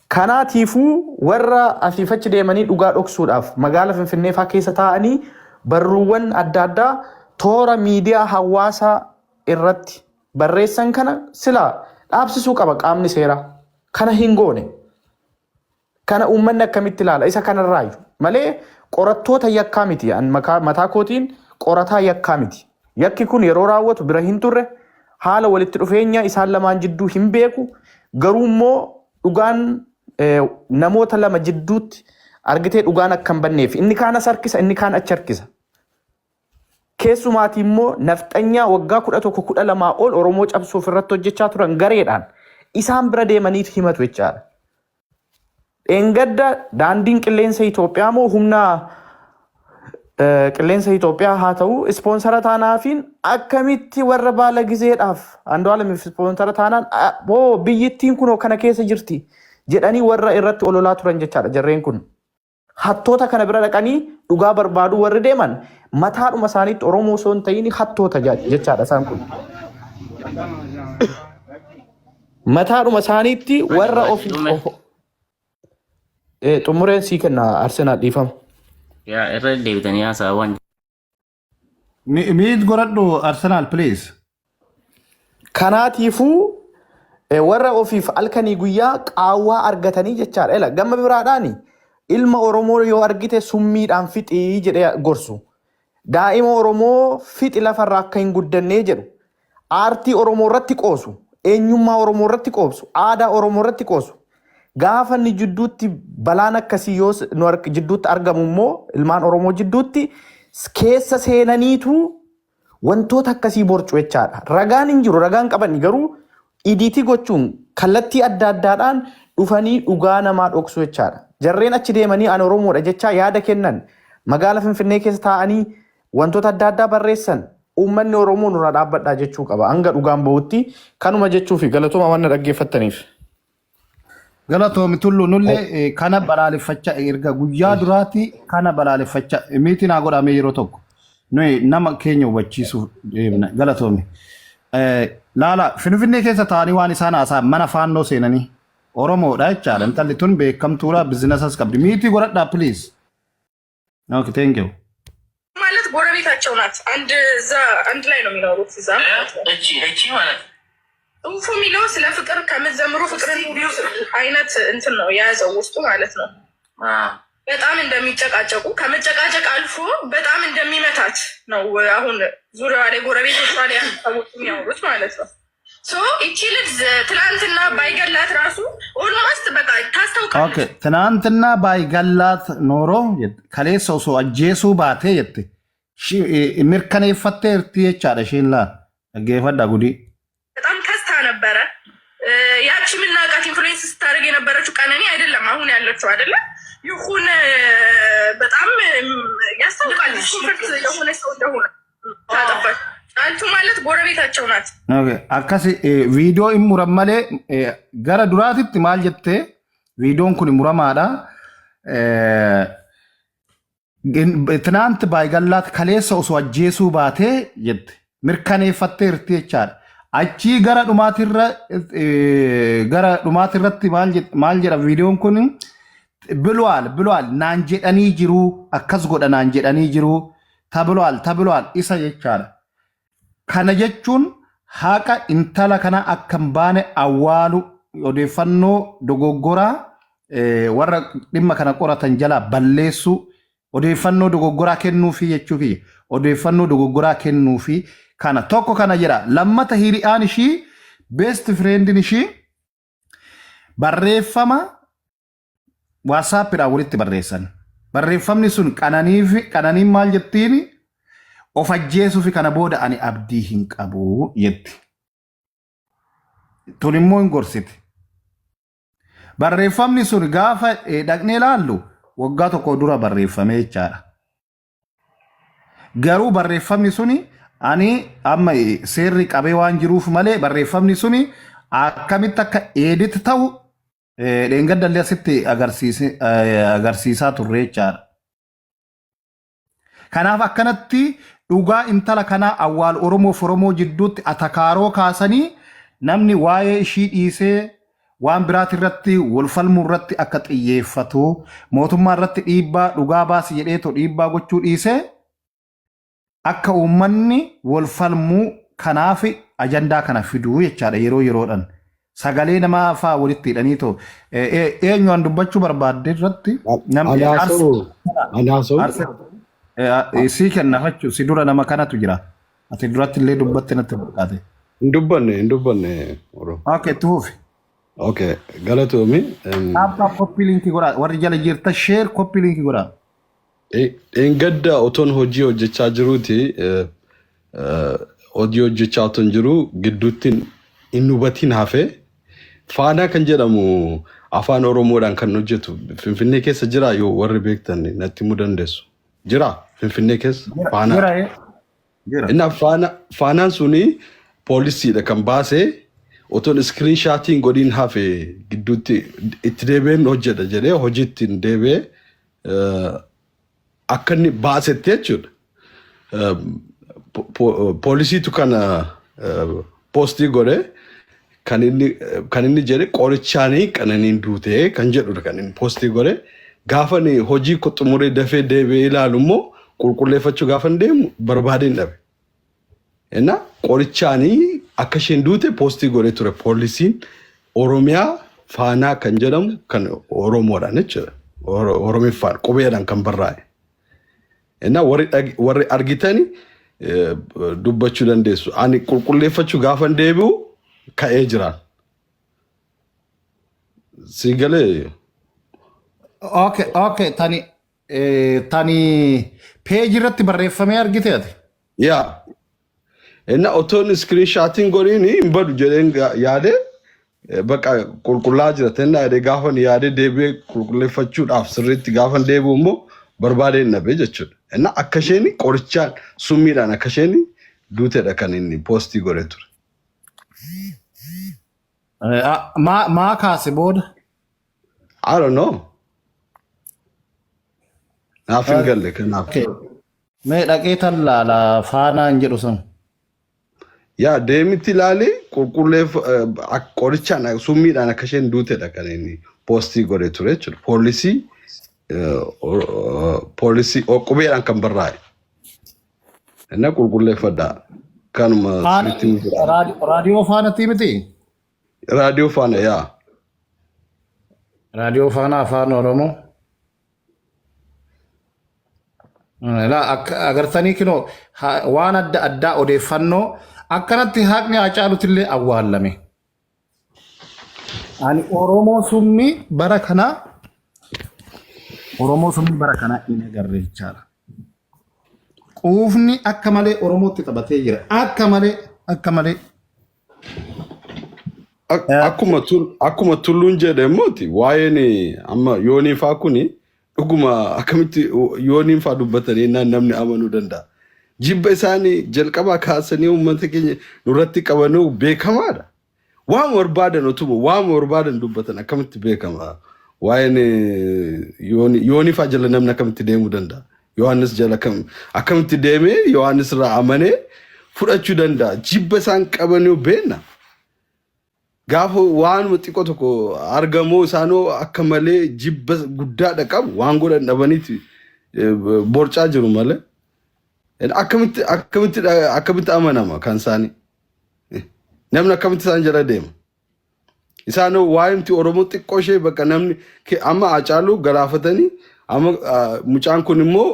Speaker 2: kanaatiifuu warra asiif achi deemanii dhugaa dhoksuudhaaf magaala Finfinnee fa'aa keessa taa'anii barruuwwan adda addaa toora miidiyaa hawaasaa irratti barreessan kana silaa dhaabsisuu qaba qaamni seeraa. Kana hin goone. Kana uummanni akkamitti ilaala? Isa kanarraayu malee qorattoota yakkaa miti. An mataa kootiin qorataa yakkaa miti. Yakki kun yeroo raawwatu bira hin turre, haala walitti dhufeenya isaan lamaan jidduu hin beeku. Garuu immoo dhugaan namoota lama jidduutti argitee dhugaan akka hin banneef inni kaan as harkisa, inni kaan achi harkisa. Keessumaati immoo nafxanyaa waggaa 11 12 ol Oromoo cabsuuf irratti hojjechaa turan gareedhaan isaan bira deemaniitu himatu jechaadha. Dheengadda daandiin qilleensa Itoophiyaa moo humna qilleensa Itoophiyaa haa ta'u sponsor taanaafiin akkamitti warra baala gizeedhaaf Andu'aalamiif sponsor taanaan hoo biyyittiin kunoo kana keessa jirti jedhanii warra irratti ololaa turan jechaadha jarreen kun. Hattoota kana bira dhaqanii dhugaa barbaaduu warri deeman mataadhuma isaaniitti Oromoo osoo hin ta'in hattoota jechaadha isaan kun. Mataadhuma isaaniitti warra ofiif xumureen sii kenna Arsenaal, dhiifama.
Speaker 13: Yaa irra deebitanii haasa'aa waan
Speaker 1: Mute godhadhu Arsenal, please.
Speaker 2: Kanaatiifuu warra ofiif halkanii guyyaa qaawwaa argatanii jechaadha. Ela gama biraadhaan ilma Oromoo yoo argite summiidhaan fixii jedhee gorsu. Daa'ima Oromoo fixi, lafarraa akka hin guddannee jedhu. Aartii Oromoo irratti qoosu. Eenyummaa Oromoo irratti qoosu. Aadaa Oromoo irratti qoosu. Gaafa inni jidduutti balaan akkasii yoo nu jidduutti argamu immoo ilmaan Oromoo jidduutti keessa seenaniitu wantoota akkasii borcu jechaadha. Ragaan hin jiru, ragaan qaban garuu edit gochuun kallattii adda addaadhaan dhufanii dhugaa namaa dhoksu jechaadha. Jarreen achi deemanii ani Oromoodha jechaa yaada kennan, magaala Finfinnee keessa taa'anii wantoota adda addaa barreessan, uummanni Oromoo nurraa dhaabbadhaa jechuu qaba. Hanga dhugaan bahutti kanuma jechuu fi galatooma waan na dhaggeeffattaniif.
Speaker 1: Galatoomi Tullu, nullee kana balaaleffachaa erga guyyaa duraatti kana balaaleffachaa mute naa godhame yeroo tokko nuyi nama keenya hubachiisuuf deemna, galatoomi. Laala, Finfinnee keessa taa'anii waan isaan haasa'an, mana faannoo seenanii Oromoodha jechaadha. Intalli tun beekamtuudha, businessas qabdi. Mute godhadhaa, please. Okay, thank you.
Speaker 8: ማለት ጎረቤታቸው ናት። አንድ እዛ አንድ ላይ ነው የሚኖሩት እዛ ማለት ነው።
Speaker 13: እቺ እቺ ማለት
Speaker 8: ጽሁፉ የሚለው ስለ ፍቅር ከምትዘምሩ ፍቅርን ሁሉ አይነት እንትን ነው የያዘው ውስጡ ማለት ነው። በጣም እንደሚጨቃጨቁ፣ ከመጨቃጨቅ አልፎ በጣም እንደሚመታት ነው አሁን ዙሪያዋ ላይ ጎረቤቶቿ ላይ ያሉ ሰዎች የሚያወሩት ማለት ነው። So ይቺ ልጅ ትናንትና ባይገላት ራሱ almost በቃ ታስታውቃለች።
Speaker 1: Okay, ትናንትና ባይገላት ኖሮ, kaleessa osoo ajjeesuu baatee jette, mirkaneeffatteerti jechaadha isheen laal. Dhaggeeffadhaa gudii.
Speaker 8: በጣም ከስታ ነበረ። ያቺ የምናውቃት influence ስታደርግ የነበረችው ቀነኒ አይደለም አሁን ያለችው አይደለም። ይሁን በጣም ያስታውቃል discomfort የሆነ ሰው እንደሆነ ታጠፋች። ጫልቱ ማለት ጎረቤታቸው ናት።
Speaker 1: Okay, akkas viidiyoo hin muran malee gara duraatitti maal jettee viidiyoon kun muramaadha. ትናንት ባይገላት kaleessa osoo ajjeesuu baatee jette mirkaneeffatteerti jechaadha. Achii gara dhumaatirra gara dhumaatirratti maal jedha viidiyoon kun ብሏል ብሏል naan jedhanii jiru akkas godha naan jedhanii jiru ተብሏል ተብሏል isa jechaadha. Kana jechuun haqa intala kana akka hin baane awwaalu odeeffannoo dogoggoraa warra dhimma kana qoratan jalaa balleessuu odeeffannoo dogoggoraa kennuufi jechuu kiyya odeeffannoo dogoggoraa kennuufi kana tokko kana jedha. Lammata hiriyaan ishii best friendin ishii barreeffama WhatsAppiidhaan walitti barreessan. Barreeffamni sun qananiif qananiin maal jettiin of ajjeesuufi kana booda ani abdii hin qabu jetti. Tun immoo hin gorsite. Barreeffamni sun gaafa dhaqnee ilaallu waggaa tokko dura barreeffame jechaadha. Garuu barreeffamni suni ani amma seerri qabee waan jiruuf malee barreeffamni suni akkamitti akka edit ta'u dheengaddallee asitti agarsiisaa turre jechaadha. Kanaaf akkanatti dhugaa intala kanaa awwaal Oromoof Oromoo jidduutti atakaaroo kaasanii namni waa'ee ishii dhiisee waan biraati irratti wal falmuu irratti akka xiyyeeffatu mootummaa irratti dhiibbaa dhugaa baasi jedheetoo dhiibbaa gochuu dhiisee akka uummanni wal falmuu kanaaf ajandaa kana fiduu jechaadha yeroo yeroodhaan. Sagalee namaa fa'aa walitti hidhaniitoo eenyu dubbachuu barbaadde irratti
Speaker 14: Ani haasa'u. Ani haasa'u.
Speaker 1: Sii kenna fachuu si dura nama kanatu jira. Ati duratti illee dubbatte natti fakkaate.
Speaker 14: Hin dubbanne hin dubbanne. Oromoo.
Speaker 1: Okay, itti fufi.
Speaker 14: Okay, galatoomi.
Speaker 1: Tap tap copy link godhaa warri jala jirta share copy link godhaa.
Speaker 14: Dheengadda otoon hojii hojjechaa jiruuti hojii hojjechaa otoon jiru gidduutti hin hubatiin hafe. Faanaa kan jedhamu afaan Oromoodhaan kan hojjetu Finfinnee keessa jira yoo warri beektan natti himuu dandeessu. Jira Finfinnee keessa Faanaa.
Speaker 1: Jira jira.
Speaker 14: Inni faanaan suni poolisiidha kan baasee otoon screenshotiin godhiin hafe gidduutti itti deebi'een hojjedha jedhee hojiitti deebi'ee akka inni baasetti jechuudha. Poolisiitu kana post godhe kan inni jedhe qorichaanii qananiin duutee kan jedhudha kan inni post godhe. Gaafa inni hojii koo xumuree dafee deebi'ee ilaalu immoo qulqulleeffachuu gaafa inni deemu barbaadeen dhabe. Inna qorichaanii akka isheen duute post godhee ture poolisiin Oromiyaa Faanaa kan jedhamu kan Oromoodhaan jechuudha. Oromiffaan qubeedhaan kan barraa'e. Inna warri argitani dubbachuu dandeessu. Ani qulqulleeffachuu gaafa deebi'u ka'ee jira. Si galee.
Speaker 1: Okay, tani peejii irratti barreeffamee argite ati?
Speaker 14: Yaa. Inna otoon screenshotiin godhiin hin badu jedheen yaade bakka qulqullaa jira. Tennaa jedhee gaafa yaadee deebi'ee qulqulleeffachuudhaaf sirriitti gaafa deebi'u immoo barbaadeen dhabe jechuudha. Inna akka isheen qorichaan summiidhaan akka isheen duutedha kan inni post godhee ture.
Speaker 1: Maa kaase booda?
Speaker 14: I don't know. Naaf hin galle kanaaf.
Speaker 1: Mee dhaqee tan laala faanaan jedhu sun.
Speaker 14: Yaa deemitti ilaali qulqulleef qorichaan summiidhaan akka isheen duutedha kan inni post godhee ture jechuudha. Poolisii qubeedhaan kan barraa'e. Inni qulqulleeffadhaa. Kanuma sirriitti nu jira.
Speaker 1: Raadiyoo faanatii miti?
Speaker 14: Raadiyoo faana yaa.
Speaker 1: Raadiyoo faana afaan Oromoo. Laa akka agartanii kinoo waan adda addaa odeeffannoo akkanatti haqni Haacaaluutillee awwaallame. Ani Oromoo summii bara kanaa Oromoo summii bara kanaa hin agarre jechaadha. Quufni akka malee Oromootti taphatee jira. Akka malee akka malee.
Speaker 14: Akkuma tulluun jedhe immooti waa'een amma yoonii faa kuni Dhuguma akkamitti yooniin fa'aa dubbatanii jennaan namni amanuu danda'a. Jibba isaanii jalqabaa kaasanii uummata keenya nurratti qabanuu beekamaadha. Waan barbaadan utuma waan barbaadan dubbatan akkamitti beekama? Waa'een yoonii fa'aa jala namni akkamitti deemuu danda'a? Yohaannis jala akkamitti deemee Yohaannis irraa amanee fudhachuu danda'a? Jibba isaan qabanuu beekna. Gaafa waanuma xiqqoo tokko argamu isaanoo akka malee jibba guddaadha qabu waan godhan dhabaniiti borcaa jiru malee. Akkamitti akkamitti akkamitti amanama kan isaanii? Namni akkamitti isaan jala deema? Isaan waa'imti Oromoo xiqqoo ishee bakka namni amma Haacaaluu galaafatanii amma mucaan kun immoo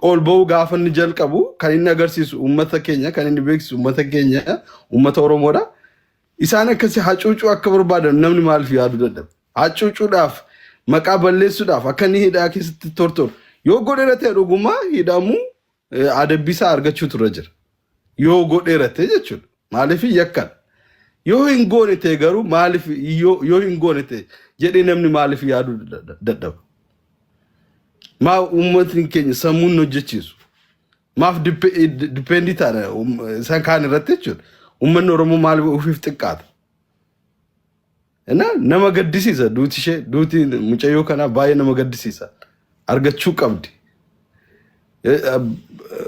Speaker 14: ol ba'uu gaafa inni jalqabu kan inni agarsiisu uummata keenya kan inni beeksisu uummata keenya uummata Oromoodha. Isaan akkasii hacuucuu akka barbaadan namni maaliif yaaduu dadhabe? Hacuucuudhaaf maqaa balleessuudhaaf akka inni hidhaa keessatti tortoru yoo godheera ta'e dhugumaa hidhamuu adabbii isaa argachuutu irra jira. Yoo godheera ta'e jechuudha. Maaliif yakkadha. Yoo hin goone ta'e garuu maaliif yoo hin goone ta'e jedhee namni maaliif yaaduu dadhaba? Maa uummatni keenya sammuun nu hojjechiisu? Maaf depend taana isaan kaan irratti jechuudha. Uummanni Oromoo maaliif ofiif xiqqaata? Nama gaddisiisa duuti ishee duuti mucayyoo kanaa baay'ee nama gaddisiisa. Argachuu qabdi.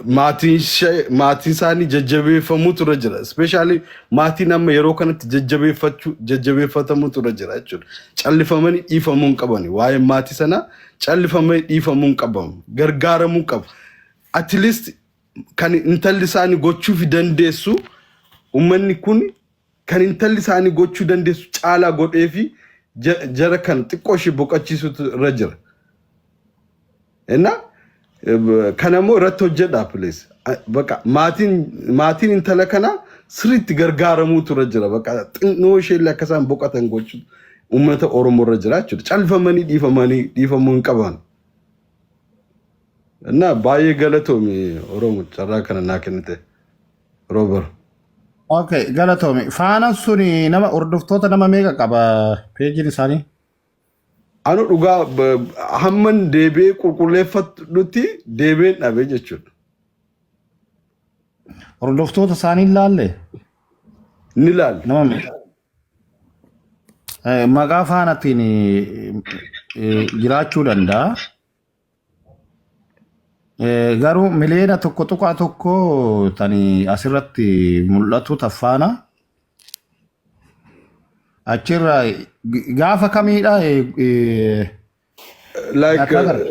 Speaker 14: Maatiin ishee maatiin isaanii jajjabeeffamuutu irra jira. Especially maatiin amma yeroo kanatti jajjabeeffachuu jajjabeeffatamuutu irra jira jechuudha. Callifamanii dhiifamuu hin qabani. Waa'ee maatii sanaa callifamanii dhiifamuu hin qabamu. Gargaaramuu qabu. At least kan intalli isaanii gochuuf dandeessu uummanni kun kan intalli isaanii gochuu dandeessu caalaa godhee fi jara kan xiqqoo ishee boqochiisutu irra jira. Inna kana immoo irratti hojjedhaa please. Baqa maatiin intala kanaa sirriitti gargaaramuutu irra jira. Baqa xinnoo ishee illee akka isaan boqotan gochuu uummata Oromoo irra jira jechuudha. Calfamanii dhiifamanii dhiifamuu hin qaban. Inna baay'ee galatoomi Oromoo carraa kana naa kennite. Roobar.
Speaker 1: Okay, galatoomi. Faanaan suni nama hordoftoota nama meeqa qaba peejiin isaanii?
Speaker 14: Anu dhugaa hamman deebi'ee qulqulleeffadhutti deebi'een dhabe jechuudha.
Speaker 1: Hordoftoota isaanii ilaalle?
Speaker 14: Ni laalle.
Speaker 1: Nama meeqa? Maqaa faanatiin jiraachuu danda'a. Garuu 1.1 miliyoona tani asirratti mul'atu taffaana. Achirra gaafa kamiidha?
Speaker 14: Like
Speaker 1: Akka agarre.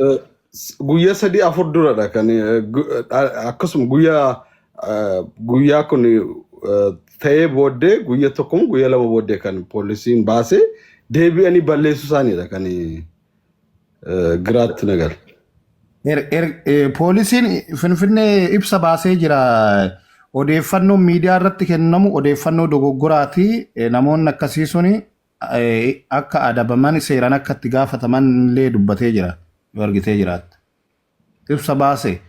Speaker 14: Guyyaa sadii afur duradha kan akkasuma guyyaa kun ta'ee booddee guyyaa tokko guyyaa lama booddee kan poolisiin baasee deebi'anii balleessuu isaaniidha kan giraatti nagale.
Speaker 1: Poolisiin Finfinnee ibsa baasee jira. Odeeffannoon miidiyaa irratti kennamu odeeffannoo dogoggoraati. Namoonni akkasii suni akka adabaman seeraan akka itti gaafataman illee dubbatee jira. Yoo argitee jiraatte. Ibsa baase.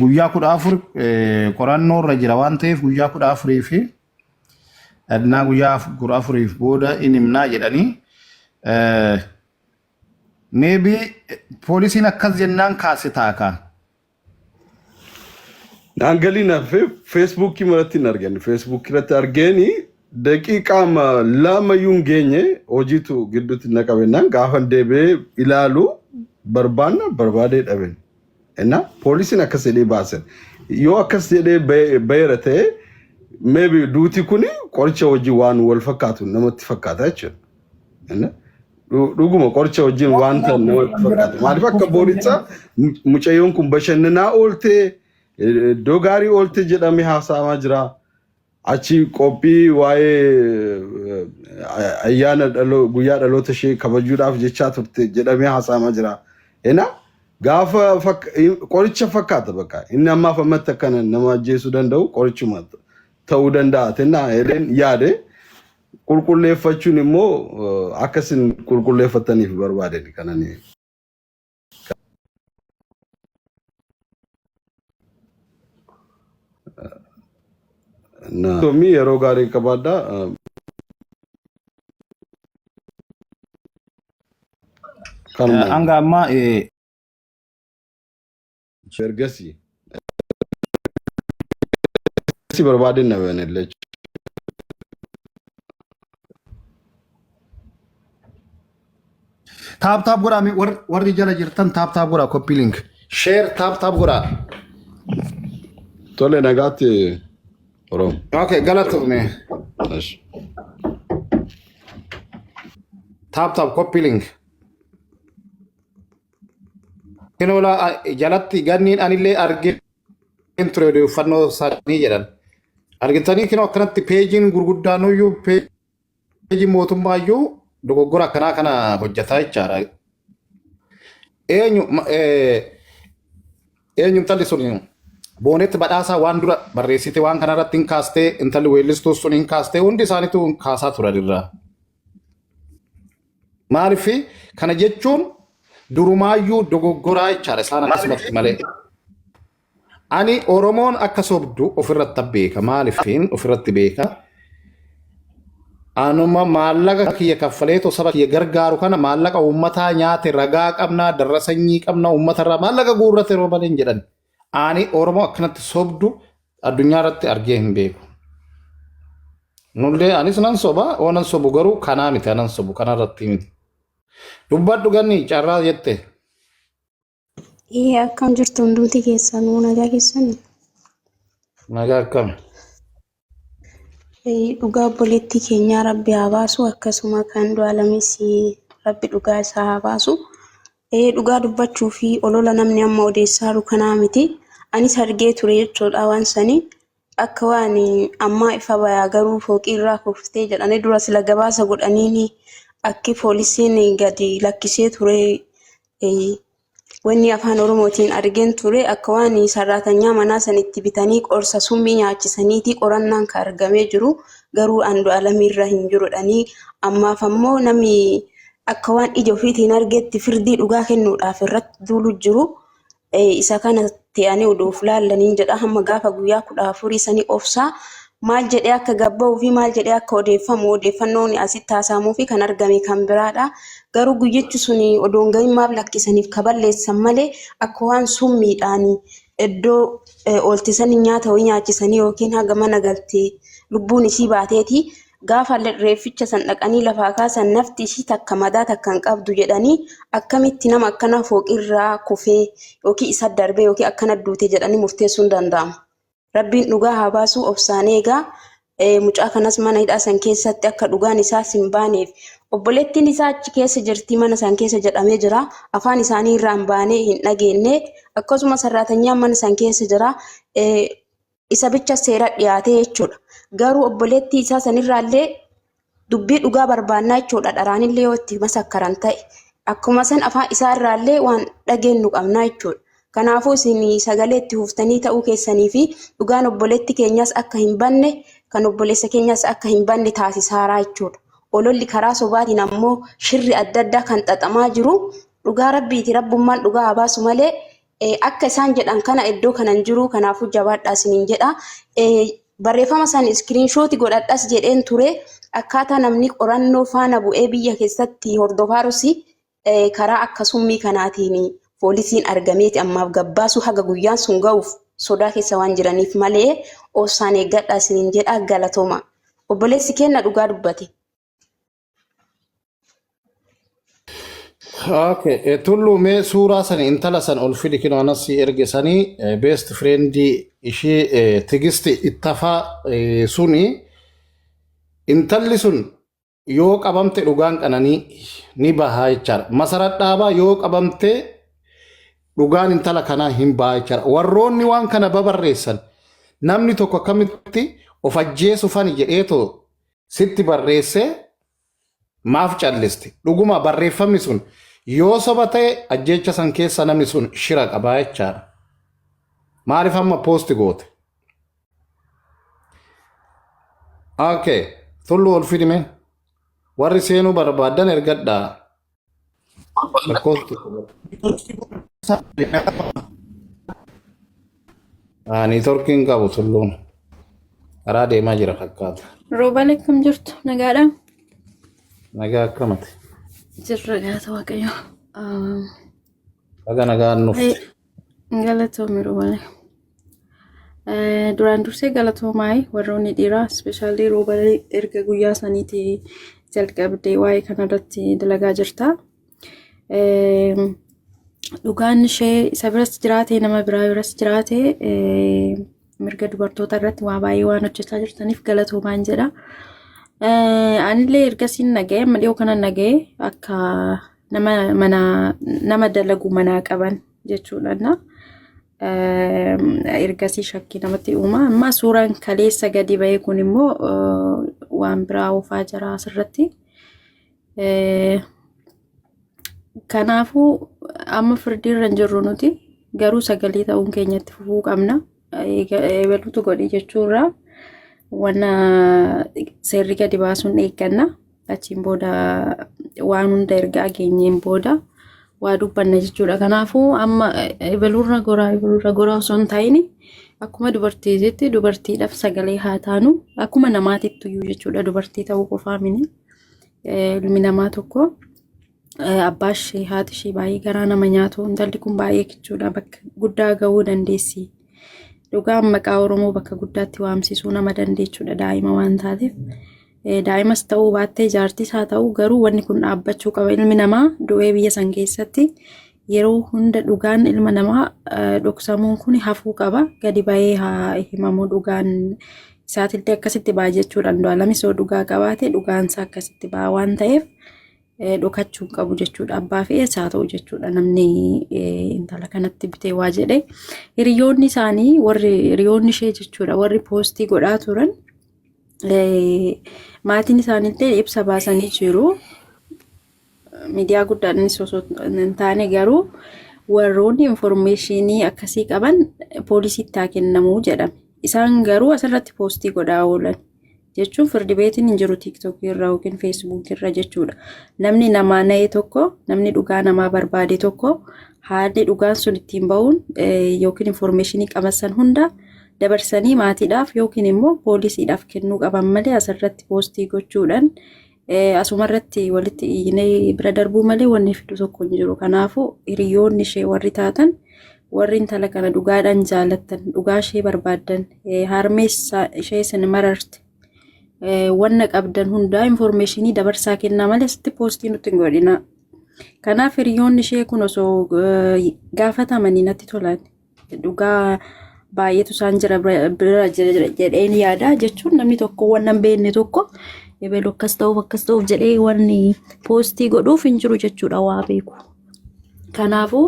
Speaker 1: Guyyaa 14 qorannoo irra jira waan ta'eef guyyaa 14 fi adnaa guyyaa 14f booda in himnaa jedhanii maybe poolisiin akkas jennaan kaase taaka.
Speaker 14: Naan galiin hafe Feesbuukii maratti hin arganne. Feesbuukii irratti argeeni daqiiqaa 2 iyyuu hin geenye hojiitu gidduutti na qabennaan gaafan deebi'ee ilaalu barbaanna barbaadee dhaben. Inna poolisiin akkas jedhee baasan. Yoo akkas jedhee baheera ta'e maybe duuti kuni qoricha wajjin waan wal fakkaatu namatti fakkaata jechuudha. Inna dhuguma qoricha wajjin wanta namatti fakkaatu. Maaliif akka booricha mucayyoon kun bashannanaa ooltee iddoo gaarii oolte jedhamee haasa'amaa jira. Achi qophii waa'ee ayyaana guyyaa dhaloota ishee kabajuudhaaf jechaa turte jedhamee haasa'amaa jira. Ena gaafa qoricha fakkaata bakka inni ammaaf ammatti akkana nama ajjeesuu danda'u qorichuma ta'uu danda'a. Tennaa jedheen yaade qulqulleeffachuun immoo akkasin qulqulleeffataniif barbaadeni kanani. Tomii yeroo gaarii qabaadhaa. Kanuma.
Speaker 1: Hanga ammaa
Speaker 14: Ergasii si barbaadeen na banellee.
Speaker 1: Tap tap godhaa mee warri jala jirtan tap tap godhaa copy link. Share tap tap godhaa.
Speaker 14: Tole nagaatti Oromo.
Speaker 1: Okay, galatoome.
Speaker 14: Ashi.
Speaker 1: Tap tap copy link. Kinoola jalatti ganniin anillee argeen ture odeeffannoo isaanii jedhan. Argitanii kinoo akkanatti peejiin gurguddaanuyyuu peejiin mootummaayyuu dogoggora akkanaa kana hojjetaa jechaadha. Eenyu eenyu intalli sun boonetti badhaasaa waan dura barreessite waan kanarratti hin kaastee intalli weellistuu sun hin kaastee hundi isaaniitu hin kaasaa turan irraa. Maaliif kana jechuun durumaayyuu dogoggoraa jechaadha isaan akkasumatti malee. Ani Oromoon akka sobdu ofirratti beeka. Maaliifin ofirratti beeka. Anuma maallaqa kiyya kaffaleetoo saba kiyya gargaaru kana maallaqa uummataa nyaate ragaa qabnaa darra sanyii qabnaa uummatarraa maallaqa guurrate yeroo malee hin jedhan. Ani Oromoo akkanatti sobdu addunyaa irratti argee hin beeku. Nullee anis nan soba oo nan sobu garuu kanaa miti anan sobu kanarratti miti. Dubbadhu ganni carraa jette.
Speaker 15: Ee akkam jirtu hundumti keessanuu nagaa keessanii?
Speaker 1: Nagaa akkam.
Speaker 15: Ee, Dhugaa obboleettii keenyaa Rabbi haa baasu akkasuma kan du'aalames Rabbi dhugaa isaa haa baasu. Ee, Dhugaa dubbachuu fi olola namni amma odeessaa jiru kanaa miti. Anis argee ture jechuudha waan sanii. Akka waan ammaa ifa bayaa garuu fooqii irraa kuftee jedhanii dura sila gabaasa godhaniini akki poolisiin gadi lakkisee ture Wanni afaan Oromootiin argeen ture akka waan sarraatanyaa manaa san itti bitanii qorsa summii nyaachisaniiti qorannaan ka argamee jiru garuu Andu'aalamii irra hin jirudhanii ammaaf ammoo namni akka waan ija ofiitiin argetti firdii dhugaa kennuudhaaf irratti duulu jiru isa kana te'anii oduuf laallaniin jedha hamma gaafa guyyaa 14 sanii obsaa maal jedhee akka gabba'uu fi maal jedhee akka odeeffamu odeeffannoon asitti haasa'amuu fi kan argame kan biraadha. Garuu guyyichi sun odoo hin gahin maaf lakkisaniif ka balleessan malee akka waan summiidhaan iddoo oolchisanii nyaata wayii nyaachisanii yookiin haga mana galte lubbuun isii baateeti gaafa reefficha san dhaqanii lafaa kaasan nafti isii takka madaa takka hin qabdu jedhanii akkamitti nama akkana fooqirraa kufee yookiin isa darbee yookiin akkana duute jedhanii murteessuun danda'ama. Rabbiin dhugaa haa baasuu obsaan eegaa. Mucaa kanas mana hidhaa san keessatti akka dhugaan isaas hin baaneef obboleettiin isaa achi keessa jirti mana san keessa jedhamee jira. Afaan isaanii irraa hin baanee hin dhageenne. Akkasuma sarraatanyaan mana san keessa jira. Isa bicha seera dhiyaatee jechuudha. Garuu obboleettii isaa sanirraallee dubbii dhugaa barbaannaa jechuudha. Dharaanillee yoo itti masakkaran ta'e akkuma san afaan isaa irraallee waan dhageenyu qabnaa jechuudha. Kanaafuu isin sagalee itti huuftanii ta'uu keessanii fi dhugaan obboleetti keenyas akka hin banne kan obboleessa keenyas akka hin banne taasisaaraa jechuudha. Ololli karaa sobaatiin ammoo shirri adda addaa kan xaxamaa jiru dhugaa rabbiiti rabbummaan dhugaa haa baasu malee akka isaan jedhan kana iddoo kana hin jiru kanaafuu jabaadhaa isiniin jedha. Barreeffama san iskiriinshooti godhadhas jedheen ture akkaataa namni qorannoo faana bu'ee biyya keessatti hordofaarus karaa akka summii kanaatiin poolisiin argameeti ammaaf gabbaasuu haga guyyaan sun ga'uuf sodaa keessa waan jiraniif malee obsaan eeggadhaa isiniin jedha galatooma. Obboleessi keenna dhugaa dubbate.
Speaker 1: Okay, Tullu mee suuraa sani intala san ol fidi kinoo anas si erge sani best friend ishee Tigisti Ittafaa suni intalli sun yoo qabamte dhugaan qananii ni bahaa jechaadha. Masarat Dhaabaa yoo qabamte dhugaan intala kanaa hin bahaa jechaadha. Warroonni waan kana babarreessan namni tokko akkamitti of ajjeesufani jedheetoo sitti barreessee maaf calliste? Dhuguma barreeffamni sun yoo soba ta'e ajjeecha san keessa namni sun shira qabaa jechaadha. Maaliif amma poosti goote? Okay, Tullu ol fidime. Warri seenuu barbaadan ergadhaa. Lakkoofsi. Niitoorkiin qabu Tulluun. Karaa deemaa jira fakkaata.
Speaker 16: Roobaan akkam jirtu? Nagaadhaa?
Speaker 1: Nagaa akkamati.
Speaker 16: Jirra galata Waaqayyoo.
Speaker 1: Baga nagaan dhufte.
Speaker 16: Galatoomi Roobale. Duraan dursee galatoomaay warroonni dhiiraa especially Roobalee erga guyyaa saniitii jalqabdee waa'ee kanarratti dalagaa jirta. Dhugaan ishee isa biras jiraate nama biraa biras jiraate mirga dubartoota irratti waa baay'ee waan hojjechaa jirtaniif galatoomaan jedha. Anillee ergasiin naga'e amma dhiyoo kana naga'e akka nama mana nama dalagu manaa qaban jechuudha. Ergasii shakkii namatti uuma. Amma suuraan kaleessa gadi ba'e kun immoo waan biraa oofaa jira asirratti. Kanaafuu amma firdiirra hin jirru nuti garuu sagalee ta'uun keenyatti fufuu qabna. Eebaluutu godhe jechuurraa wanna seerri gadi baasuun eegganna. Achiin booda waan hunda erga dhageenyeen booda waa dubbanna jechuudha. Kanaafuu amma ebaluurra goraa ebaluurra goraa osoo hin ta'in akkuma dubartiitti dubartiidhaaf sagalee haa taanu akkuma namaatitti iyyuu jechuudha dubartii ta'uu qofaa mini ilmi namaa tokko abbaa ishee haati ishee baay'ee garaa nama nyaatu intalli kun baay'ee kichuudha bakka guddaa gahuu dandeessi. Dhugaan maqaa Oromoo bakka guddaatti waamsisuu nama dandeechuudha daa'ima waan taateef. Daa'imas ta'uu baattee jaartis haa ta'u garuu wanni kun dhaabbachuu qaba. Ilmi namaa du'ee biyya san keessatti yeroo hunda dhugaan ilma namaa dhoksamuun kun hafuu qaba. Gadi ba'ee haa himamu dhugaan isaatillee akkasitti ba'a jechuudha. Andu'aalamis yoo dhugaa qabaate dhugaan isaa akkasitti ba'a waan ta'eef dhokachuu hin qabu jechuudha. Abbaa fe'es haa ta'u jechuudha namni intala kanatti bitee waa jedhe. Hiriyoonni isaanii warri hiriyoonni ishee jechuudha warri poostii godhaa turan maatiin isaaniillee ibsa baasanii jiru. Miidiyaa guddaadhaanis osoo hin taane garuu warroonni informeeshinii akkasii qaban poolisiitti haa kennamuu jedhame. Isaan garuu asirratti poostii godhaa oolan. Jechuun firdi beetiin hin jiru tiiktookii irra yookiin feesbuukii irra jechuudha. Namni namaa na'e tokko namni dhugaa namaa barbaade tokko haalli dhugaan sun ittiin ba'uun yookiin informeeshinii qaban san hunda dabarsanii maatiidhaaf yookiin immoo poolisiidhaaf kennuu qaban malee asirratti poostii gochuudhaan asumarratti walitti iyyinee bira darbuu malee wanni fidu tokko hin jiru. Kanaafuu hiriyoonni ishee warri taatan warri intala kana dhugaadhaan jaalattan dhugaa ishee barbaaddan harmee ishee isin mararte wanna qabdan hundaa informeeshinii dabarsaa kennaa malee asitti poostii nutti hin godhinaa. Kanaaf hiriyoonni ishee kun osoo gaafatamanii natti tolan. Dhugaa baay'eetu isaan jira bira jira jedheen yaada jechuun namni tokko waan hin beekne tokko ebelu akkas ta'uuf akkas ta'uuf jedhee wanni poostii godhuuf hin jiru jechuudha waa beeku. Kanaafuu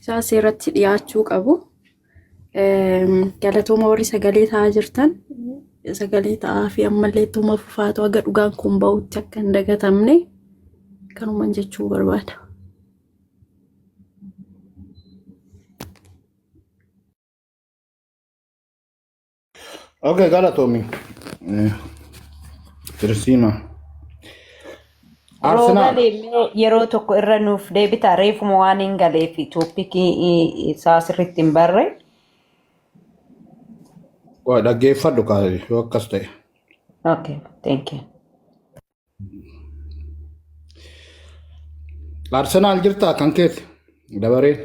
Speaker 16: isaan seeratti dhiyaachuu qabu. Galatooma warri sagalee ta'aa jirtan sagalee ta'aa fi ammallee ittuma fufaatu haga dhugaan kun ba'utti akka hin dagatamne kanuman jechuu barbaada.
Speaker 1: Okay, galatoomi. Kirsiima. Arsenaal.
Speaker 17: Roobalee mee yeroo tokko irra nuuf deebita reefuma waan hin galeef tooppikii isaa sirriitti hin barre.
Speaker 1: Waa dhaggeeffadhu kaa yoo akkas ta'e.
Speaker 17: Okay, thank you.
Speaker 1: Arsenaal jirtaa kan keeti dabareen.